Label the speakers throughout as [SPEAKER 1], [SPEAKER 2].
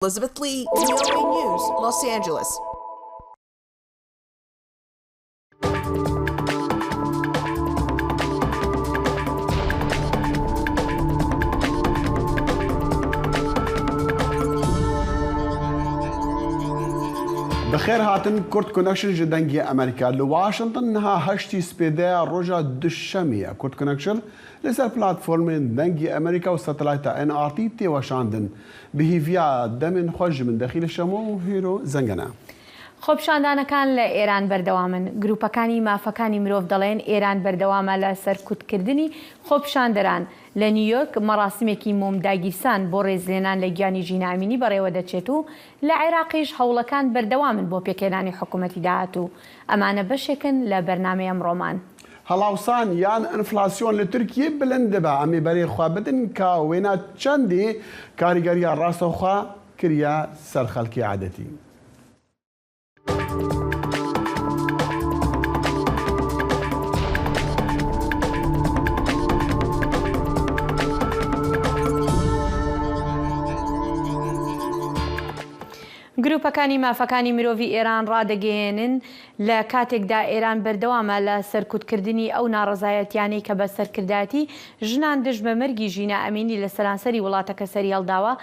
[SPEAKER 1] Elizabeth Lee, VOA News, Los Angeles.
[SPEAKER 2] Bi xêr hatin Kurd Connection ji Dengê Amerîka. Li Washington niha heştî spêdeya roja duşemê ye. Kurd Connection li ser platformên Dengê Amerîka û satelayta NRT tê weşandin. Bi hîviya demên xwe ji min Dexîle Şemo û Hêro Zengene.
[SPEAKER 3] خۆپیشاندانەکان لە ئێران بەردەوامن، گروپەکانی مافەکانی مرۆڤ دەڵێن ئێران بەردەوامە لە سەرکوتکردنی خۆپیشاندەران، لە نیویۆرک مەڕاسیمێکی مۆم داگیرسان بۆ ڕێزلێنان لە گیانی ژینا ئەمینی بەڕێوەدەچێت و لە عێراقیش هەوڵەکان بەردەوامن بۆ پێکهێنانی حکومەتی داهاتوو. ئەمانە بەشێکن لە بەرنامەی ئەمڕۆمان.
[SPEAKER 2] هەڵاوسان یان ئەنفلاسیۆن لە تورکیە بلند دبە، ئەمێ بەرێ خوە بدن کا وێنا چەندێ کاریگەرییا ڕاستەوخوە کریە سەر خەلکی عادەتی.
[SPEAKER 3] گروپەکانی مافەکانی مرۆڤی ئێران ڕادەگەیەنن، لە کاتێکدا ئێران بەردەوامە لە سەرکوتکردنی ئەو ناڕەزایەتیانەی کە بە سەرکردایەتی ژنان دژ بە مەرگی ژینا ئەمینی لە سەرانسەری وڵاتەکە سەریهەڵداوە،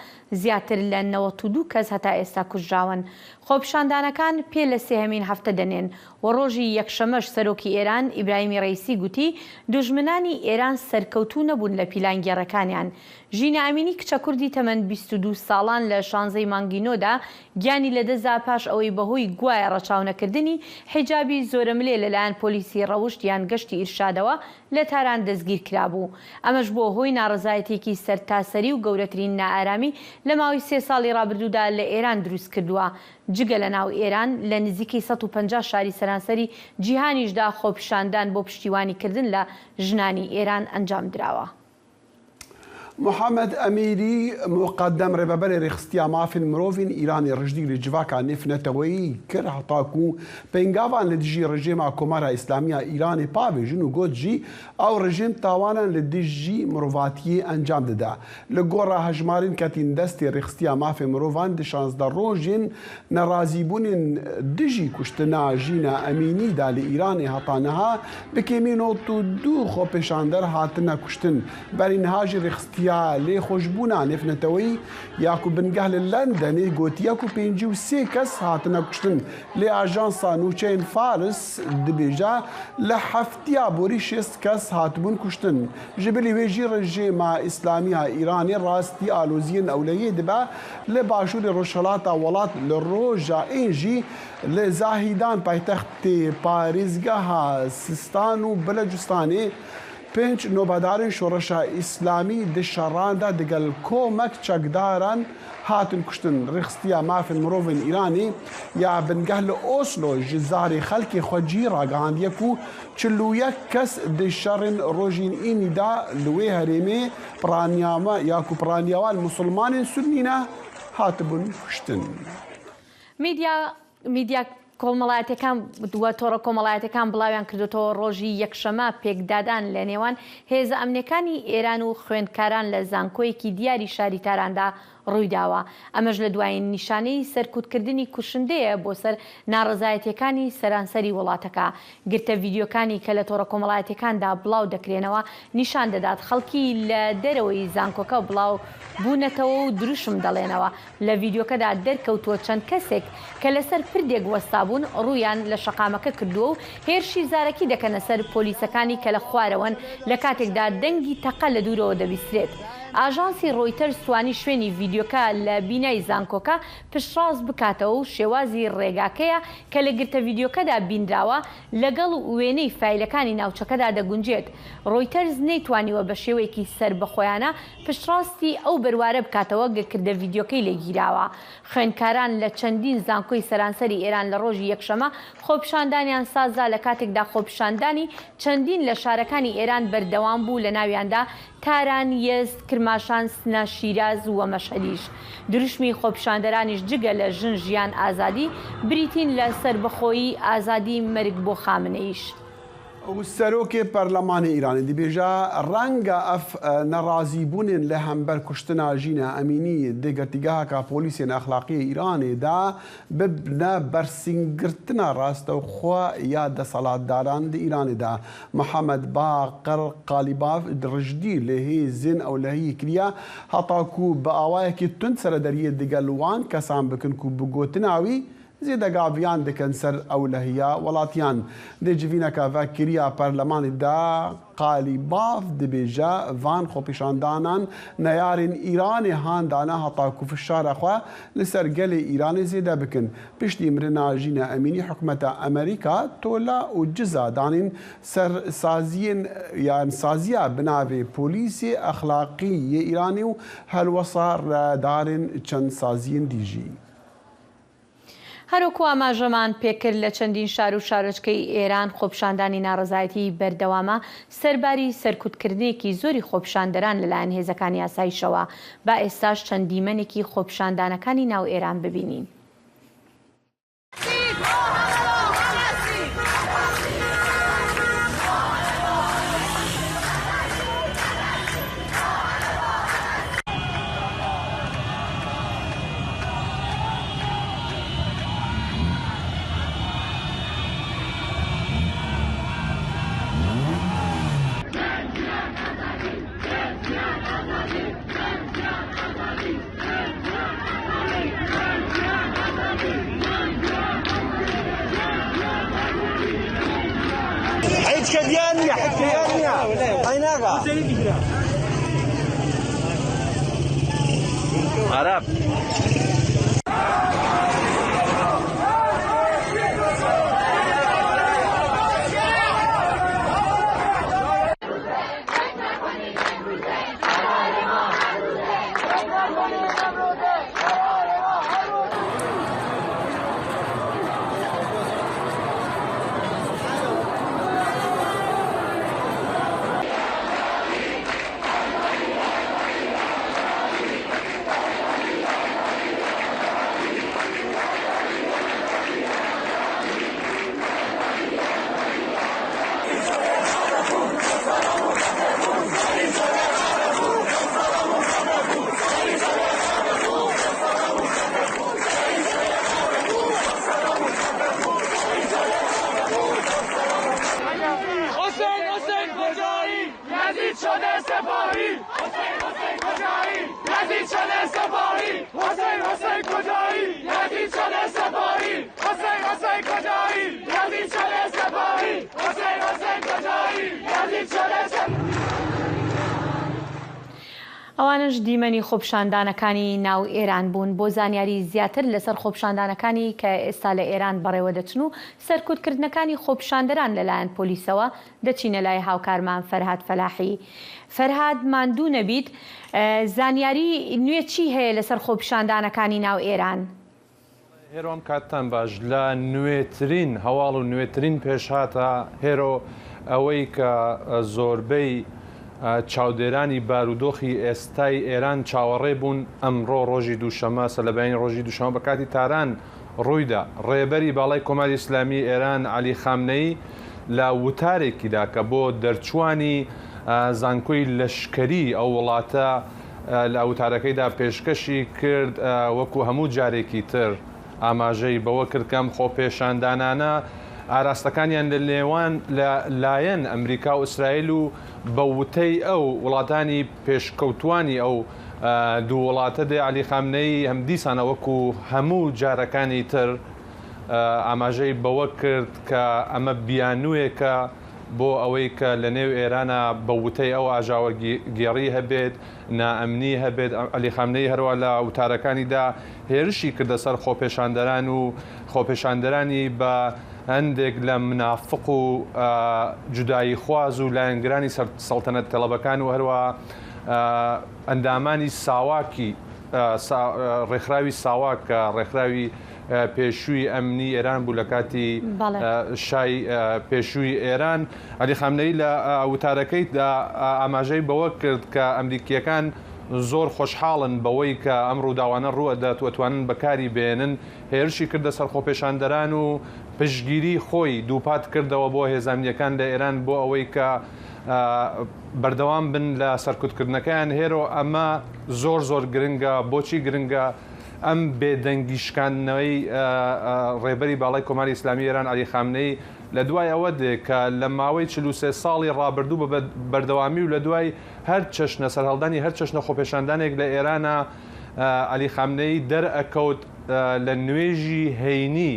[SPEAKER 3] زیاتر لە 92 کەس هەتا ئێستا کوژراون. خۆپیشاندانەکان پێ لە سێهەمین هەفتە دەنێن و ڕۆژی یەکشەمەش سەرۆکی ئێران ئیبراهیمی ڕەئیسی گوتی دوژمنانی ئێران سەرکەوتوو نەبوون لە پیلانگێڕەکانیان. ژینا ئەمینی کچە کوردی تەمەن 22 ساڵان لە شانزەی مانگی نۆدا گیانی لەدەستدا پاش ئەوەی بەهۆی گوایە ڕەچاونەکردنی حیجابی زۆرەملێ لەلایەن پۆلیسی ڕەوشت یان گەشتی ئیرشادەوە لە تاران دەستگیرکرابوو. ئەمەش بووە هۆی ناڕەزایەتییەکی سەرتاسەری و گەورەترین نائارامی لە ماوەی سێ ساڵی ڕابردوودا لە ئێران دروستکردووە. جگە لە ناو ئێران، لە نزیکەی 150 شاری سەرانسەری جیهانیشدا خۆپیشاندان بۆ پشتیوانیکردن لە ژنانی ئێران ئەنجامدراوە.
[SPEAKER 2] محەمەد ئەمیری موقەدەم رێڤەبەرێ رێخستیا مافên mirovên Îranê rijdî li civaka nêvneteweyî kir heta ku pêngavan li dijî rejêma Komara Îslamiya Îranê pavêjin û got jî ew rejêm tawanan li dijî mirovatiyê encam dide. Li gora hejmarên ketîn destê rêxistiya mafê mirovan di şanzdeh rojên nerazîbûnên dijî kuştina Jîna Emînî da li Îranê heta niha bi kêmî 92 xwepêşander hatine kuştin. Berî niha jî rêxistiya lêxweşbûna nêvneteweyî ya ku bingeh li Londonê gotiye ku 53 kes hatine kuştin. Lê ajansa nûçeyên Faris dibêje li heftiya borî 60 kes hatibûn kuştin. Ji bilî wê jî rejîma Îslamiya Îranê rastî aloziyên ewlehiyê dibe li başûrê rojhilata welat li roja ên jî li Zahîdan paytextê parêzgeha Sistan û Belûcistanê pênc nobedarên şoreşa Îslamî di şeran de digel komek çekdaran hatin kuştin. Rêxistiya mafên mirovên Îranê ya bingeh li Oslo ji zarê xelkê xwecî ragihandiye ku 41 kes di şerên rojên înî de li wê herêmê piraniya ya ku piraniya wan musulmanên Sunnî ne hatibûn kuştin.
[SPEAKER 3] میدیا میدیا کۆمەڵایەتەکان و تۆڕە کۆمەڵایەتەکان بڵاویان کردوتەوە ڕۆژی یەکشەمە پێکدادان لە نێوان هێزە ئەمنیەکانی ئێران و خوێندکاران لە زانکۆیەکی دیاری شاری تاراندا ڕوویداوە. ئەمەش لە دوایین نیشانەی سەرکوتکردنی کوشندەیە بۆ سەر ناڕەزایەتیەکانی سەرانسەری وڵاتەکە. گرتە ڤیدیۆکانی کە لە تۆڕە کۆمەڵایەتیەکاندا بڵاو دەکرێنەوە نیشان دەدات خەڵکی لە دەرەوەی زانکۆکە بڵاو بوونەتەوە و دروشم دەڵێنەوە. لە ڤیدیۆکەدا دەرکەوتووە چەند کەسێک کە لەسەر پردێک وەستابوون ڕوویان لە شەقامەکە کردووە و هێرشی زارەکی دەکەنە سەر پۆلیسەکانی کە لە خوارەوەن لە کاتێکدا دەنگی تەقە لە دوورەوە دەبیسترێت. ئاژانسی ڕۆیتەرز توانی شوێنی ڤیدیۆکە لە بینای زانکۆکە پشتڕاست بکاتەوە و شێوازی ڕێگاکەیە کە لە گرتە ڤیدیۆکەدا بینراوە لەگەڵ وێنەی فایلەکانی ناوچەکەدا دەگونجێت. ڕۆیتەرز نەیتوانیوە بە شێوەیەکی سەربەخۆیانە پشتڕاستی ئەو بەروارە بکاتەوە کە کردە ڤیدیۆکەی لێگیراوە. خوێندکاران لە چەندین زانکۆی سەرانسەری ئێران لە ڕۆژی یەکشەمە خۆپیشاندانیان سازدا لە کاتێکدا خۆپیشاندانی چەندین لە شارەکانی ئێران بەردەوام بوو لە ناویاندا تاران، یەزد، کرماشان، سنە، شیراز و مەشهەدیش. دروشمی خۆپیشاندەرانیش جگە لە ژن ژیان ئازادی بریتین لە سەربەخۆیی، ئازادی، مەرگ بۆ خامنەییش.
[SPEAKER 2] Serokê Perlemanê Îranê dibêje, Renge ev nerazîbûnên li hember kuştina Jîna Emînî di girtîgeheke polîsên exlaqiyê Îranê de bibne bersîngirtina rastewxwe ya deselatdaran di Îranê de. Mihemed Baqir Qalîbaf rijdî li hêzên ewlehiyê kiriye heta ku bi awayekî tund serederiyê digel wan kesan bikin ku bi gotina wî Zêdegaviyan dikin ser ewlehiya welatiyan. Di civîneke vekiriya perlemanê de Qalîbaf dibêje van xwepêşandanan neyarên Îranê han dane heta ku fişara xwe li ser gelê Îranê zêde bikin. Piştî mirina Jîna Emînî hikûmeta Amerîka tola û ciza danîn ser saziyên yan saziya bi navê Polîsê Exlaqî yê Îranê û helwesa redarên çend saziyên dî jî.
[SPEAKER 3] هەروەکو ئاماژەمان پێکرد لە چەندین شار و شارۆچکەی ئێران خۆپیشاندانی ناڕەزایەتی بەردەوامە، سەرباری سەرکوتکردنێکی زۆری خۆپیشاندەران لەلایەن هێزەکانی ئاسایشەوە، با ئێستاش چەند دیمەنێکی خۆپیشاندانەکانی ناو ئێران ببینین.
[SPEAKER 4] هیچ کە دیار نییە حیچ دیار نییە ئەی ناگا.
[SPEAKER 5] عەرەب.
[SPEAKER 3] ئەوانەش دیمەنی خۆپیشاندانەکانی ناو ئێران بوون. بۆ زانیاری زیاتر لەسەر خۆپیشاندانەکانی کە ئێستا لە ئێران بەڕێوەدەچن و سەرکوتکردنەکانی خۆپیشاندەران لەلایەن پۆلیسەوە، دەچینە لای هاوکارمان فەرهاد فەلاحی. فەرهاد ماندوو نەبیت، زانیاری نوێ چی هەیە لەسەر خۆپیشاندانەکانی ناو ئێران؟
[SPEAKER 5] هێرۆم کاتتان باش لە نوێترین هەواڵ و نوێترین پێشهاتە هێرۆ ئەوەی کە زۆربەی چاودێرانی بارودۆخی ئێستای ئێران چاوەڕێ بوون ئەمڕۆ ڕۆژی دووشەمە سەلەبەیانی ڕۆژی دووشەمە بە کاتی تاران ڕوویدا ڕێبەری باڵای کۆماری ئیسلامی ئێران عەلی خامنەیی لە وتارێکیدا کە بۆ دەرچووانی زانکۆی لەشکەری ئەو وڵاتە لە وتارەکەیدا پێشکەشی کرد، وەکو هەموو جارێکی تر ئاماژەی بەوە کرد کە ئەم خۆپێشاندانانە ئاراستەکانیان لە نێوان لە لایەن ئەمریکا و ئیسرائیل و بە وتەی ئەو وڵاتانی پێشکەوتوانی ئەو دوو وڵاتە دێ عەلی خامنەیی هەم دیسانە وەکو هەموو جارەکانی تر ئاماژەی بەوە کرد کە ئەمە بیانووێکە بۆ ئەوەی کە لە نێو ئێرانا بە وتەی ئەو ئاژاوەگێڕی هەبێت، نائەمنی هەبێت، عەلی خامنەیی هەروا لە وتارەکانیدا هێرشی کردە سەر خۆپێشاندەران و خۆپێشاندەرانی بە هەندێک لە منافق و جوداییخواز و لایەنگرانی سەڵتەنەت تەڵەبەکان و هەروە ئەندامانی ساواکی ڕێکخراوی ساواک کە ڕێکخراوی پێشووی ئەمنی ئێران بوو لە کاتی شای پێشووی ئێران. عەلی خامنەیی لە وتارەکەیدا ئاماژەی بەوە کرد کە ئەمریکییەکان زۆر خۆشحاڵن بەوەی کە ئەم ڕووداوانە ڕووئەدات و ئەتوانن بەکاری بێنن، هێرشی کردە سەر خۆپێشاندەران و پشتگیری خۆی دووپات کردەوە بۆ هێزە ئەمنییەکان لە ئێران بۆ ئەوەی کە بەردەوام بن لە سەرکوتکردنەکەیان. هێرۆ ئەمە زۆر زۆر گرنگە، بۆچی گرنگە؟ ئەم بێدەنگی شکاندنەوەی ڕێبەری باڵای کۆماری ئیسلامی ئێران عەلی خامنەیی لە دوای ئەوە دێ کە لە ماوەی 43 ساڵی ڕابردوو بە بەردەوامی و لە دوای هەر چەشنە سەرهەڵدانی هەر چەشنە خۆپێشاندانێک لە ئێرانا عەلی خامنەیی دەرئەکەوت لە نوێژی هەینی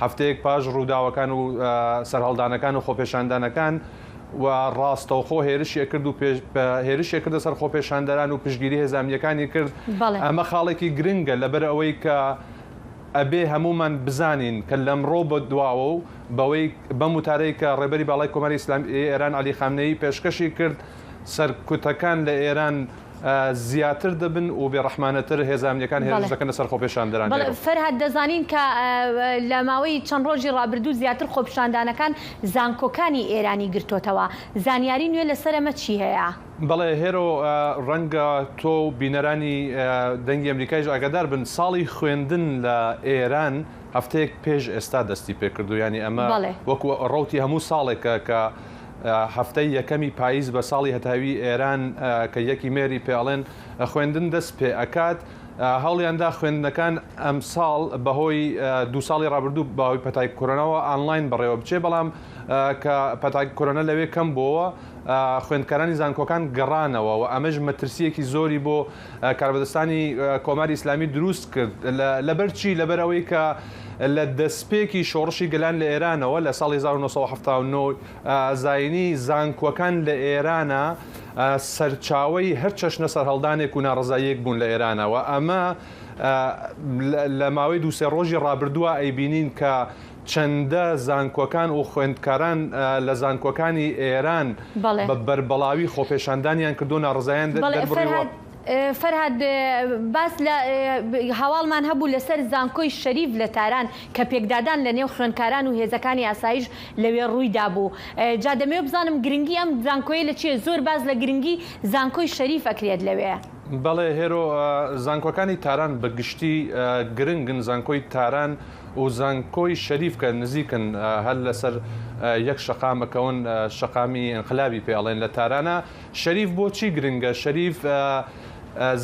[SPEAKER 5] هەفتەیەک پاش ڕووداوەکان و سەرهەڵدانەکان و خۆپێشاندانەکان و ڕاستەوخۆ هێرشی ئەکرد و هێرشی ئەکردە سەر خۆپێشاندەران و پشتگیری هێزە ئەمنییەکانی کرد. ئەمە خاڵێکی گرنگە لەبەر ئەوەی کە ئەبێ هەموومان بزانین کە لەمڕۆ بە دواوە و بەوەی بەم وتارەی کە ڕێبەری باڵای کۆماری ئیسلامیی ئێران عەلی خامنەیی پێشکەشی کرد سەرکوتەکان لە ئێران زیاتر دەبن و بێڕەحمانەتر هێزە ئەمنییەکان هێرش دەکەنە سەر خۆپێشاندەران.
[SPEAKER 3] بەڵێ فەرهاد دەزانین کە لە ماوەی چەند ڕۆژی ڕابردوو زیاتر خۆپیشاندانەکان زانکۆکانی ئێرانی گرتۆتەوە، زانیاری نوێ لەسەر ئەمە چی هەیە؟
[SPEAKER 5] بەڵێ هێرۆ ڕەنگە تۆ و بینەرانی دەنگی ئەمریکایش ئاگادار بن ساڵی خوێندن لە ئێران هەفتەیەک پێش ئێستا دەستی پێکردو یانی ئەمە وەکو ڕەوتی هەموو ساڵێکە کە هەفتەی یەکەمی پاییز بە ساڵی هەتاوی ئێران کە یەکی مێری پێ ئەڵێن خوێندن دەست پێ ئەکات. هەوڵیاندا خوێندنەکان ئەمساڵ بەهۆی دوو ساڵی ڕابردوو بەهۆی پەتای کۆرۆناوە ئانلاین بەڕێوە بچێ بەڵام کە پەتای کۆرۆنا لەوێ کەم بۆوە خوێندکارانی زانکۆکان گەڕانەوە و ئەمەش مەترسییەکی زۆری بۆ کاربەدەستانی کۆماری ئیسلامی دروست کرد. لەبەر چی؟ لەبەر ئەوەی کە لە دەستپێکی شۆڕشی گەلان لە ئێرانەوە لە ساڵی 1979 زایینی زانکۆکان لە ئێرانە سەرچاوەی هەر چەشنە سەرهەڵدانێک و ناڕەزاییەک بوون لە ئێرانە و ئەمە لە ماوەی دوو سێ ڕۆژی ڕابردووە ئەیبینین کە چەندە زانکۆکان و خوێندکاران لە زانکۆکانی ئێران بە بەربەڵاوی خۆپێشاندانیان کردو ناڕەزایان دەربڕیوە.
[SPEAKER 3] فەرهاد باس لە هەواڵمان هەبوو لەسەر زانکۆی شەریف لە تاران کە پێکدادان لە نێو خوێندکاران و هێزەکانی ئاسایش لەوێ ڕووی دابوو جا دەمەوێت بزانم گرنگی ئەم زانکۆیە لە چییە زۆر باس لە گرنگی زانکۆی شەریف ئەکرێت لەوێ.
[SPEAKER 5] بەڵێ هێرۆ زانکۆکانی تاران بە گشتی گرنگن زانکۆی تاران و زانکۆی شەریف کە نزیکن هەر لەسەر یەک شەقام ئەکەون شەقامی ئینقلابی پێ ئەڵێن لە تارانە شەریف بۆچی گرنگە؟ شەریف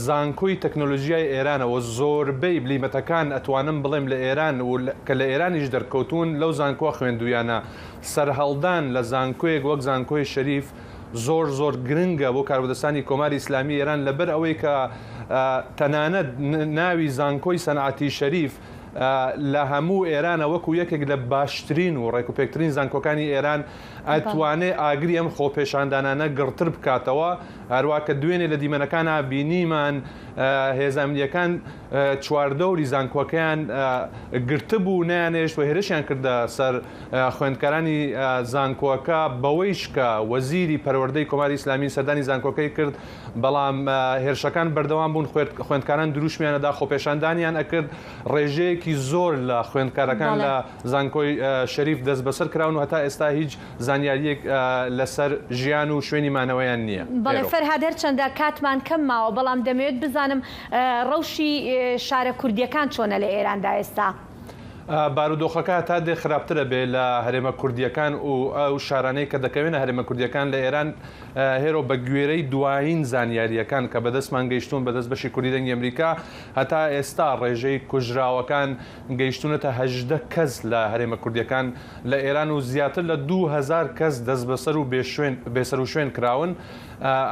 [SPEAKER 5] زانکۆی تەکنۆلۆژیای ئێرانە و زۆربەی بلیمەتەکان ئەتوانم بڵێم لە ئێران و کە لە ئێرانیش دەرکەوتوون لەو زانکۆ خوێندوویانە. سەرهەڵدان لە زانکۆیەک وەک زانکۆی شەریف زۆر زۆر گرنگە بۆ کاربەدەستانی کۆماری ئیسلامی ئێران لەبەر ئەوەی کە تەنانەت ناوی زانکۆی سەنعەتی شەریف لە هەموو ئێرانە وەکو یەکێک لە باشترین و ڕێکوپێکترین زانکۆکانی ئێران ئەتوانێ ئاگری ئەم خۆپێشاندانانە گڕتر بکاتەوە، هەروا کە دوێنێ لە دیمەنەکانا بینیمان هێزە ئەمنییەکان چواردەوری زانکۆکەیان گرتبوو نەیانهێشت و هێرشیان کردە سەر خوێندکارانی زانکۆکە، بەوەیش کە وەزیری پەروەردەی کۆماری ئیسلامی سەردانی زانکۆکەی کرد، بەڵام هێرشەکان بەردەوام بوون، خوێندکاران دروشمیان ئەدا، خۆپێشاندانیان ئەکرد، ڕێژەیەکی زۆر لە خوێندکارەکان لە زانکۆی شەریف دەستبەسەر کراون و هەتا ئێستا هیچ زانیارییەک لەسەر ژیان و شوێنی مانەوەیان نییە.
[SPEAKER 3] بەڵێ فەرهاد هەرچەندە کاتمان کەم ماوە بەڵام دەمەوێت بزانم ڕەوشی شارە کوردییەکان چۆنە لە ئێراندا ئێستا؟
[SPEAKER 5] بارودۆخەکە هەتا دێ خراپتر ئەبێ لە هەرێمە کوردییەکان و ئەو شارانەی کە دەکەوێنە هەرێمە کوردییەکان لە ئێران هێرۆ بە گوێرەی دوایین زانیارییەکان کە بەدەستمان گەیشتوون بەدەست بەشی کوردی دەنگی ئەمریکا هەتا ئێستا ڕێژەی کوژراوەکان گەیشتوونەتە 18 کەس لە هەرێمە کوردییەکان لە ئێران و زیاتر لە 2000 کەس دەستبەسەر و بێسەروشوێن کراون.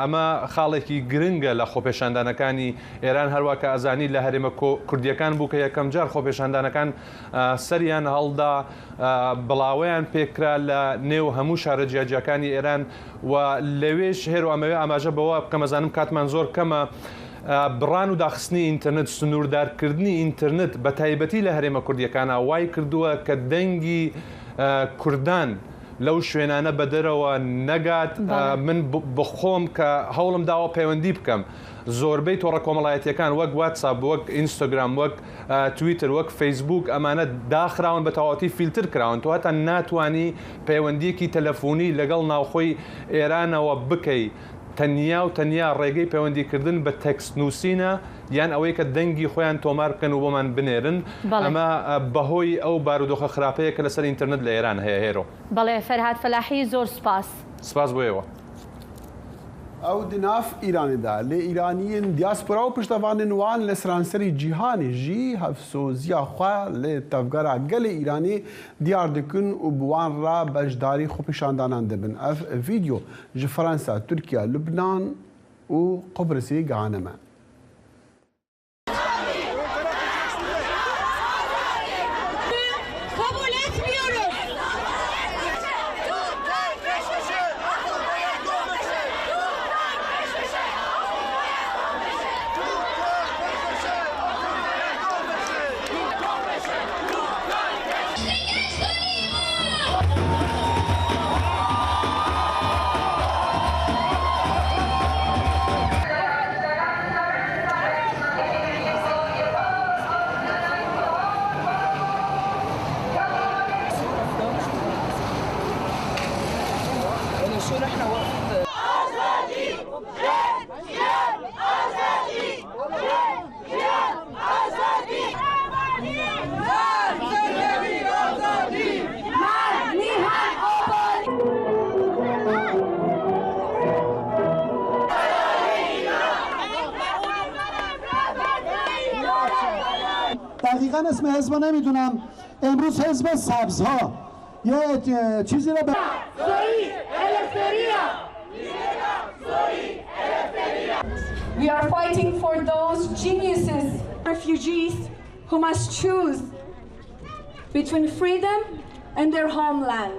[SPEAKER 5] ئەمە خاڵێکی گرنگە لە خۆپێشاندانەکانی ئێران هەروا کە ئەزانی لە هەرێمە کوردییەکان بوو کە یەکەمجار خۆپێشاندانەکان سەریان هەڵدا بڵاوەیان پێکرا لە نێو هەموو شارە جیاجیاکانی ئێران و لەوێش هێرۆ ئەمەوێ ئاماژە بەوە بکەم ئەزانم کاتمان زۆر کەمە بڕان و داخستنی ئینتەرنێت سنووردارکردنی ئینتەرنێت بە تایبەتی لە هەرێمە کوردیەکانە وای کردووە کە دەنگی کوردان لەو شوێنانە بەدەرەوە نەگات من بەخۆم کە هەوڵم داوە پەیوەندی بکەم زۆربەی تۆڕە کۆمەڵایەتیەکان وەک واتساپ وەک ئینستاگرام وەک تویتر وەک فەیسبوک ئەمانە داخراون بە تەواوەتی فیلتر کراون تۆ هەتا ناتوانی پەیوەندیەکی تەلەفونی لەگەڵ ناوخۆی ئێرانەوە بکەی. تەنیا و تەنیا ڕێگەی پەیوەندیکردن بە تێکست نووسینە یان ئەوەی کە دەنگی خۆیان تۆمار بکەن و بۆمان بنێرن، ئەمە بەهۆی ئەو بارودۆخە خراپەیە کە لەسەر ئینتەرنێت لە ئێران هەیە. هێرۆ.
[SPEAKER 3] بەڵێ فەرهاد فەلاحی زۆر سوپاس.
[SPEAKER 5] سپاس بۆ ئێوە.
[SPEAKER 2] Ew di nav Îranê de lê Îraniyên diaspora û piştevanên wan li seranserî cîhanê jî hevsoziya xwe li tevgera gelê Îranê diyar dikin û bi wan re beşdarî xwepêşandanan dibin. Ev vîdyo ji Fransa, Tirkiye, Lubnan û Qubrisê gihane me.
[SPEAKER 6] دقیقا اسم حزب نمیدونم امروز حزب سبزها یه چیزی رو به
[SPEAKER 7] We are fighting for those geniuses, refugees who must choose between freedom and their homeland.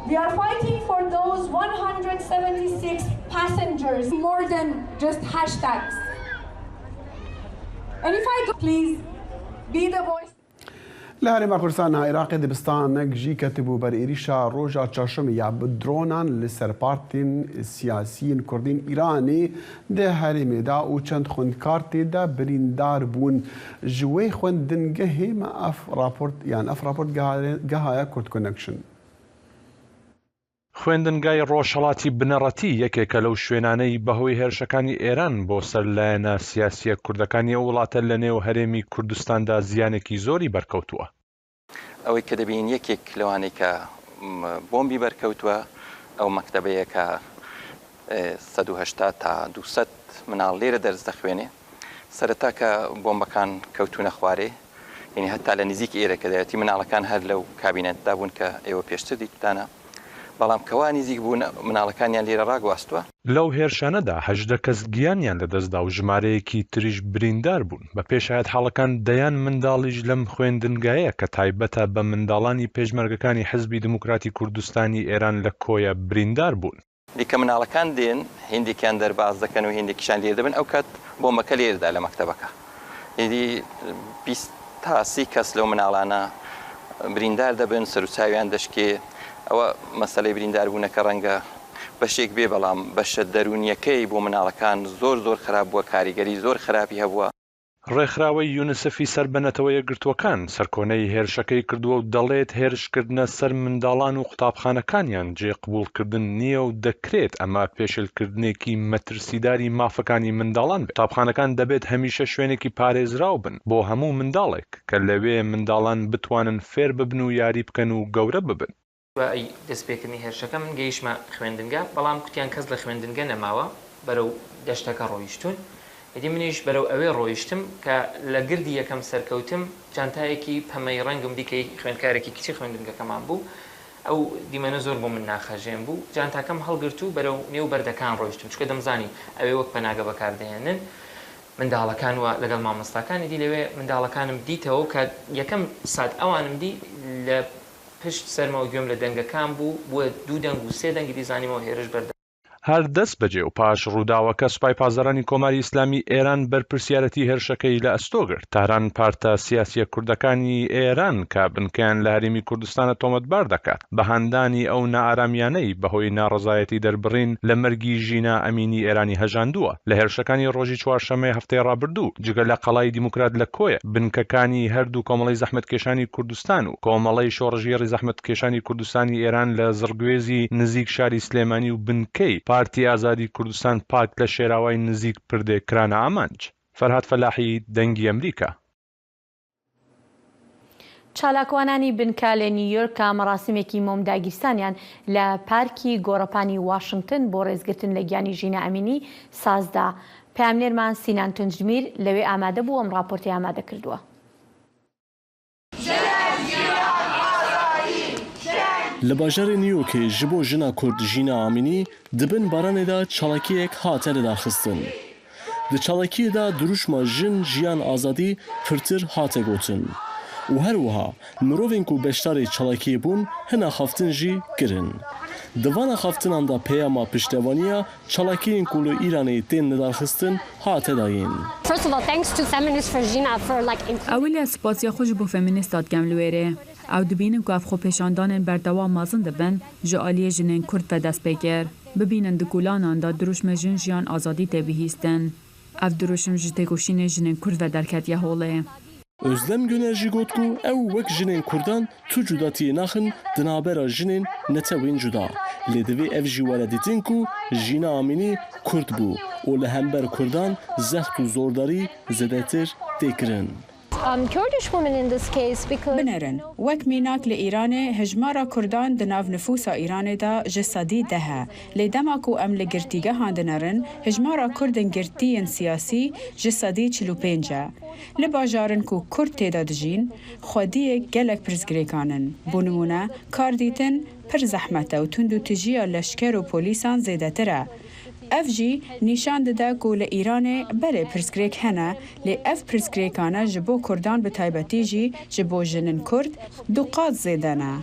[SPEAKER 7] We are fighting for those 176 passengers, more than just hashtags. And if I go, please be the voice.
[SPEAKER 2] Li Herêma Kurdistana Iraqê dibistanek jî ketibû ber êrîşa roja çarşemê ya bi dronan li ser partên siyasî yên Kurdên Îranê di herêmê de û çend xwendkar tê de birîndar bûn. Ji wê xwendingehê me ev raport yan ev raport gehaye Kurdconnection.
[SPEAKER 5] خوێندنگای ڕۆژهەڵاتی بنەڕەتی یەکێکە لەو شوێنانەی بەهۆی هێرشەکانی ئێران بۆ سەر لایەنە سیاسییە کوردەکانی ئەو وڵاتە لەنێو هەرێمی کوردستاندا زیانێکی زۆری بەرکەوتووە.
[SPEAKER 8] ئەوەی کە دەبینین یەکێک لەوانەی کە بۆمبی بەرکەوتووە ئەو مەکتەبەیە کە 180 تا 200 مناڵ لێرە دەرس دەخوێنێ. سەرەتا کە بۆمبەکان کەوتوونە خوارێ یعنی هەتا لە نزیک ئێرە کە دایەتی مناڵەکان هەر لەو کابینەتدا بوون کە ئێوە پێشتر دیتتانە، بەڵام کەوا نزیک بوون مناڵەکانیان لێرە ڕاگواستووە.
[SPEAKER 5] لەو هێرشانەدا 18 کەس گیانیان لەدەستدا و ژمارەیەکی تریش بریندار بوون. بەپێی شایەتحاڵەکان دەیان منداڵیش لەم خوێندنگایە کە تایبەتە بە منداڵانی پێشمەرگەکانی حزبی دیموکراتی کوردستانی ئێران لە کۆیە بریندار بوون.
[SPEAKER 8] دی کە مناڵەکان دێن هیندێکیان دەرباز دەکەن و هیندێکیشان لێر دەبن ئەو کات بۆمبەکە لێردا لە مەکتەبەکە ئیدی 20 تا 30 کەس لەو مناڵانە بریندار دەبن سەروچاویان دەشکێ ئەوە مەسەلەی بریندار بوونەکە ڕەنگە بەشێک بێ بەڵام بەشە دەروونیەکەی بۆ مناڵەکان زۆر زۆر خراپ بووە کاریگەری زۆر خراپی هەبووە.
[SPEAKER 5] ڕێکخراوەی یونسفی سەر بە نەتەوە یەکگرتووەکان سەرکۆنەی هێرشەکەی کردووە و دەڵێت هێرشکردنە سەر منداڵان و قوتابخانەکانیان جێی قبوڵکردن نییە و دەکرێت ئەمە پێشێلکردنێکی مەترسیداری مافەکانی منداڵان بێت. قوتابخانەکان دەبێت هەمیشە شوێنێکی پارێزراو بن بۆ هەموو منداڵێک کە لەوێ منداڵان بتوانن فێر ببن و یاری بکەن و گەورە ببن.
[SPEAKER 9] دوای دەستپێکردنی هێرشەکە من گەیشتمە خوێندنگە، بەڵام کوتیان کەس لە خوێندنگە نەماوە، بەرەو دەشتەکە ڕۆیشتوون. ئیدی منیش بەرەو ئەوێ ڕۆیشتم، کە لە گردی یەکەم سەرکەوتم، جانتایەکی پەمەیی ڕەنگم دی کە هی خوێندکارێکی کچی خوێندنگەکەمان بوو. ئەو دیمەنە زۆر بۆ من ناخهەژێن بوو. جانتاکەم هەڵگرت و بەرەو نێو بەردەکان ڕۆیشتم، چونکە دەمزانی ئەوێ وەک پەناگە بەکار دەهێنن منداڵەکان و لەگەڵ مامۆستاکان. ئیدی لەوێ منداڵەکانم دیتەوە و کە یەکەم سات ئەوانم دی لە پشت سەرمەوە گوێم لە دەنگەکان بوو، بووە دوو دەنگ و سێ دەنگ، ئیدی زانیمەوە هێرش بەردەوامە.
[SPEAKER 5] هەر دەستبەجێ و پاش ڕووداوەکە سوپای پاسدارانی کۆماری ئیسلامی ئێران بەرپرسیارەتی هێرشەکەی لە ئەستۆ گرت. تاران پارتە سیاسییە کوردەکانی ئێران کە بنکەیان لە هەرێمی کوردستانە تۆمەتبار دەکات بە هاندانی ئەو نائارامیانەی بەهۆی ناڕەزایەتی دەربڕین لە مەرگی ژینا ئەمینی ئێرانی هەژاندووە. لە هێرشەکانی ڕۆژی چوارشەممەی هەفتەی ڕابردوو جگە لە قەڵای دیموکرات لە کۆیە، بنکەکانی هەردوو کۆمەڵەی زەحمەتکێشانی کوردستان و کۆمەڵەی شۆڕشگێڕی زەحمەتکێشانی کوردستانی ئێران لە زڕگوێزی نزیک شاری سلێمانی و بنکەی پارتی ئازادی کوردستان پاک لە شێراوای نزیک پردێ کرانە ئامانج. فەرهاد فەلاحی، دەنگی ئەمریکا.
[SPEAKER 3] چالاکوانانی بنکە لە نیویۆرک کە مەراسیمێکی مۆم داگیرسانیان لە پارکی گۆڕەپانی واشنگتن بۆ ڕێزگرتن لە گیانی ژینا ئەمینی سازدا. پەیامنێرمان سینان تونجدمیر لەوێ ئامادە بوو ئەم ڕاپۆرتەی ئامادە کردووە.
[SPEAKER 10] Li bajarê New Yorkê ji bo jina Kurd Jîna Amînî di bin baranê de çalakiyek hate lidarxistin. Di çalakiyê de dirûşma Jin, Jiyan, Azadî pirtir hate gotin û her wiha mirovên ku beşdarê çalakiyê bûn hin axaftin jî kirin. Di van axaftinan de peyama piştevaniya çalakiyên ku li Îranê tên lidarxistin hate dayîn.
[SPEAKER 11] Ewilî ez spasiya xwe ji bo femînîsta dikem li wêrê. Ew dibînin ku ev xwepêşandanên berdewam mezin dibin ji aliyê jinên Kurd ve dest pê kir. Bibînin di kolanan de dirûşme Jin Jiyan Azadî tê bihîstin. Ev dirûşm ji têkoşînê jinên Kurd ve derketiye holê.
[SPEAKER 10] Özlem Güner jî got ku ew wek jinên Kurdan tu cudatiyê naxin di navbera jinên netewên cuda. Lê divê ev jî were dîtin ku Jîna Amînî Kurd bû û li hember Kurdan zext û zordarî zêdetir tê kirin.
[SPEAKER 12] Binerin, wek mînak li Îranê hejmara Kurdan di nav nifûsa Îranê de 10% e. Lê dema ku em li girtîgehan dinerin, hejmara Kurdên girtî yên siyasî 45% e. Li bajarên ku Kurd tê de dijîn, xwediyê gelek pirsgirêkan in. Bo nimûne, kar dîtin pir zehmet e û tundûtijiya leşker û polîsan zêdetir e. Ev jî nîşan dide ku li Îranê belê pirsgirêk hene, lê ev pirsgirêkane ji bo Kurdan bi taybetî jî ji bo jinên Kurd du qat zêde ne.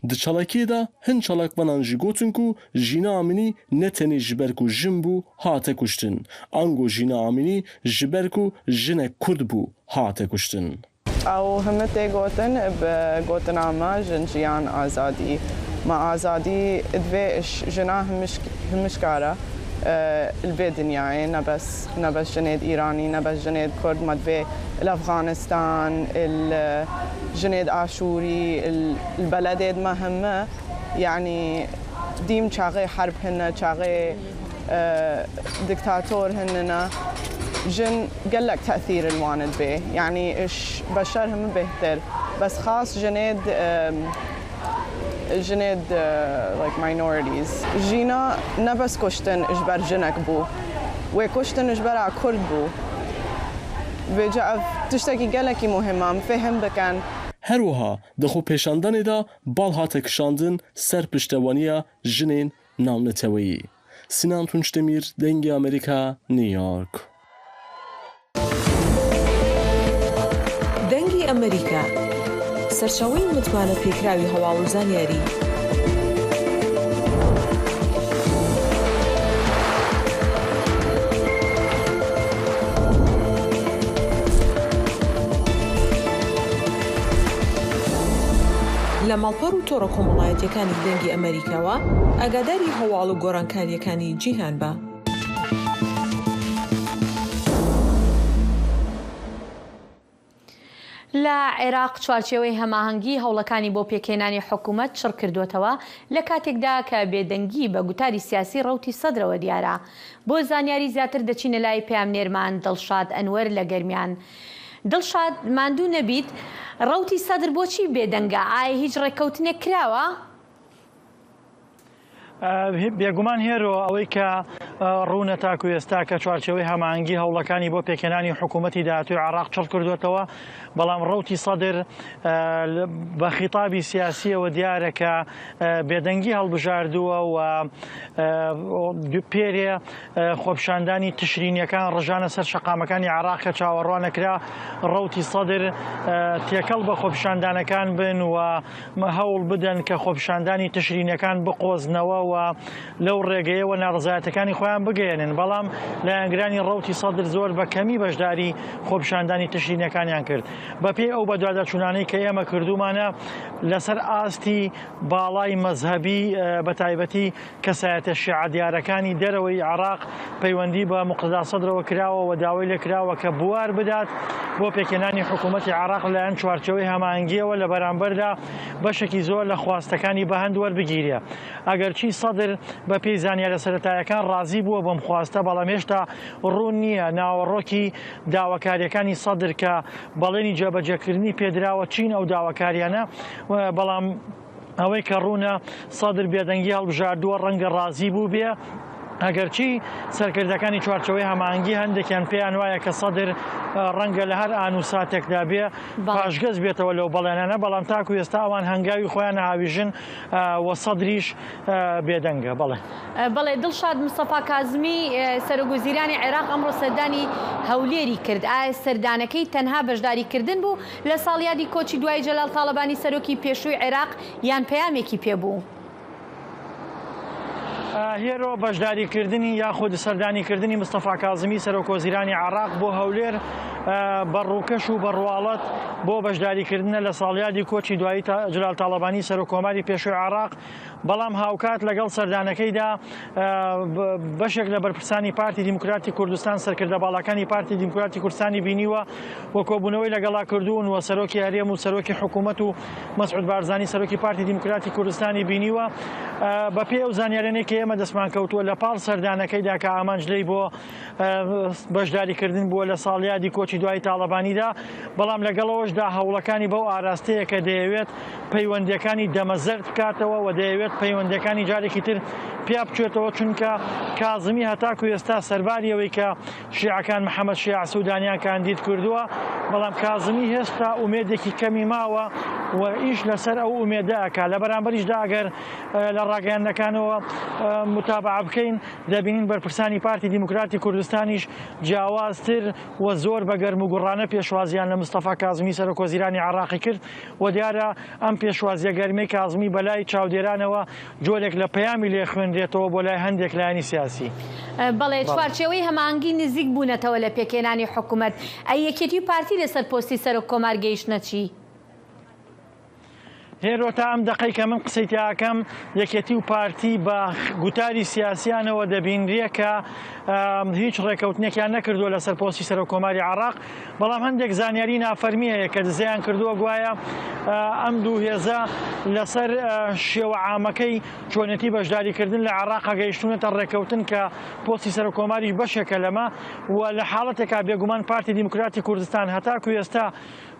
[SPEAKER 10] Di çalakiyê de hin çalakvanan jî gotin ku Jîna Amînî ne tenê ji ber ku jin bû hate kuştin, ango Jîna Amînî ji ber ku jinek Kurd bû hate kuştin.
[SPEAKER 13] Ew heme tê gotin bi gotina me jin jiyan azadî. Ma azadî divê ji jina himişka re li vê dinyayê ne bes ne bes jinê di Îranî ne bes jinê di Kurd ma divê li Efxanistan li jinê di Aşûrî li beledê di me heme yanî dîm çaxê herb hene çaxê Diktator hinine jin gelek tesîr li wan dibê yanî ji beşer hemi bêhtir bes xas jinê jinê like minorities. Jîna ne bes kuştin ji ber jinek bû wê kuştin ji ber a kurd bû vêca ev tiştekî gelekî muhim e em fêhm bikin.
[SPEAKER 10] Her wiha di xwepêşandanê de bal hate kişandin ser piştevaniya jinên navneteweyî. Sinan Tunçdemîr, Dengê Amerîka, New York.
[SPEAKER 1] دەنگی ئەمەریکا، سەرچاوەی متمانە پێکراوی هەواڵ و زانیاری. لە ماڵپەڕ و تۆڕە کۆمەڵایەتیەکانی دەنگی ئەمەریکاوە ئاگاداری هەواڵ و گۆڕانکاریەکانی جیهان بە.
[SPEAKER 3] لە عێراق چوارچێوەی هەماهەنگی هەوڵەکانی بۆ پێکهێنانی حکومەت چڕکردووەتەوە، لە کاتێکدا کە بێدەنگی بە گوتاری سیاسی ڕەوتی سەدرەوە دیارە. بۆ زانیاری زیاتر دەچینە لای پەیامنێرمان دڵشاد ئەنوەر لە گەرمیان. دڵشاد ماندوو نەبیت، ڕەوتی سەدر بۆچی بێدەنگە؟ ئایا هیچ ڕێککەوتنێک کراوە؟
[SPEAKER 14] بێگومان هێرۆ ئەوەی کە ڕوونە تاکو ئێستا کە چوارچێوەی هەماهەنگی هەوڵەکانی بۆ پێکهێنانی حکوومەتی داهاتووی عێراق چڕ کردوێتەوە بەڵام ڕەوتی سەدر بە خیتابی سیاسیەوە دیارە کە بێدەنگی هەڵبژاردووە و پێرێ خۆپیشاندانی تشرینیەکان ڕژانە سەر شەقامەکانی عێراق کە چاوەڕوانەکرا ڕەوتی سەدر تێکەڵ بە خۆپیشاندانەکان بن و هەوڵ بدەن کە خۆپیشاندانی تشرینەکان بقۆزنەوە و. و لەو ڕێگەیەوە ناڕەزایەتەکانی خۆیان بگەیەنن، بەڵام لایەنگرانی ڕەوتی سەدر زۆر بە کەمی بەشداری خۆپیشاندانی تشرینەکانیان کرد. بەپێی ئەو بەدواداچوونانەی کە ئێمە کردوومانە لەسەر ئاستی باڵای مەزهەبی بەتایبەتی کەسایەتە شیعە دیارەکانی دەرەوەی عێراق پەیوەندی بە موقتەدا سەدرەوە کراوە و داوای لێکراوە کە بوار بدات بۆ پێکهێنانی حکوومەتی عێراق لەلایەن چوارچێوەی هەماهەنگییەوە لە بەرامبەردا بەشێکی زۆر لە خواستەکانی بەهەند وەربگیرێ. ئەگەرچی سەدر بە پێی زانیارە سەرەتایەکان ڕازی بووە بەم خواستە، بەڵام هێشتا ڕوون نییە ناوەڕۆکی داواکارییەکانی سەدر کە بەڵێنی جێبەجێکردنی پێدراوە چین ئەو داواکارییانە، بەڵام ئەوەی کە ڕوونە سەدر بێدەنگی هەڵبژاردووە ڕەنگە ڕازی بووبێ. ئەگەرچی سەرکردەکانی چوارچەوەی هەماهەنگی هەندێکیان پێیان وایە کە سەدر ڕەنگە لە هەر ئان و ساتێکدا بێ پاشگەز بێتەوە لەو بەڵێنانە، بەڵام تاکو ئێستا ئەوان هەنگاوی خۆیان ئاویژن و سەدریش بێدەنگە. بەڵێ.
[SPEAKER 3] بەڵێ دڵشاد مستەفا کازمی سەرۆکوەزیرانی عێراق ئەمڕۆ سەردانی هەولێری کرد، ئایا سەردانەکەی تەنها بەشداریکردن بوو لە ساڵیادی کۆچی دوایی جەلال تاڵەبانی سەرۆکی پێشووی عێراق یان پەیامێکی پێ بوو؟
[SPEAKER 14] هێرۆ بەشداریکردنی یاخود سەردانیکردنی مستەفا کازمی سەرۆکوەزیرانی عێراق بۆ هەولێر بە ڕووکەش و بە ڕواڵەت بۆ بەشداریکردنە لە ساڵیادی کۆچی دوایی جلال تاڵەبانی سەرۆککۆماری پێشووی عێراق بەڵام هاوکات لەگەڵ سەردانەکەیدا بەشێک لە بەرپرسانی پارتی دیموکراتی کوردستان سەرکردە باڵاکانی پارتی دیموکراتی کوردستانی بینیوە و کۆبوونەوەی لەگەڵا کردوون و سەرۆکی هەرێم و سەرۆکی حکوومەت و مەسعود بارزانی سەرۆکی پارتی دیموکراتی کوردستانی بینیوە بەپێی ئەو زانیارانەی کە ئێمە دەستمان کەوتووە لە پاڵ سەردانەکەیدا کە ئامانج لێی بۆ بەشداریکردن بووە لە ساڵیادی کۆچی دوایی تاڵەبانیدا، بەڵام لەگەڵەوەشدا هەوڵەکانی بەو ئاراستەیە کە دەیەوێت پەیوەندییەکانی دەمەزەرد بکاتەوە و دەیەوێت پەیوەندییەکانی جارێکی تر پیا بچێتەوە، چونکە کازمی هەتاکو ئێستا سەرباری ئەوەی کە شیعەکان محەمەد شیاع سودانیان کاندید کردووە، بەڵام کازمی هێشتا ئومێدێکی کەمی ماوە و ئیش لەسەر ئەو ئومێدە ئەکا، لە بەرامبەریشدا ئەگەر لە ڕاگەیاندنەکانەوە متابعە بکەین دەبینین بەرپرسانی پارتی دیموکراتی کوردستانیش جیاوازتر و زۆر بە گەرموگوڕانە پێشوازییان لە مستەفا کازمی سەرۆکوەزیرانی عێراقی کرد و دیارە ئەم پێشوازییە گەرمەی کازمی بەلای چاودێرانەوە جۆرێک لە پەیامی لێ خوێنرێتەوە بۆ لای هەندێک لایەنی سیاسی.
[SPEAKER 3] بەڵێ چوارچێوەی هەماهەنگی نزیک بوونەتەوە لە پێکهێنانی حکومەت، ئەی یەکێتی و پارتی لەسەر پۆستی سەرۆک کۆمار گەیشتنە چی؟
[SPEAKER 14] هێرۆ تا ئەم دەقەی کە من قسەی تیا ئەکەم یەکێتی و پارتی بە گوتاری سیاسیانەوە دەبینرێ کە هیچ ڕێکەوتنێکیان نەکردووە لەسەر پۆستی سەرۆک کۆماری عێراق بەڵام هەندێک زانیاری نافەرمی هەیە کە دزەیان کردووە گوایە ئەم دوو هێزە لەسەر شێوە عامەکەی چۆنێتی بەشداریکردن لە عێراق گەیشتونەتە ڕێکەوتن کە پۆستی سەرۆک کۆماریش بەشێکە لەمە و لە حاڵەتێکا بێگومان پارتی دیموکراتی کوردستان هەتاکو ئێستا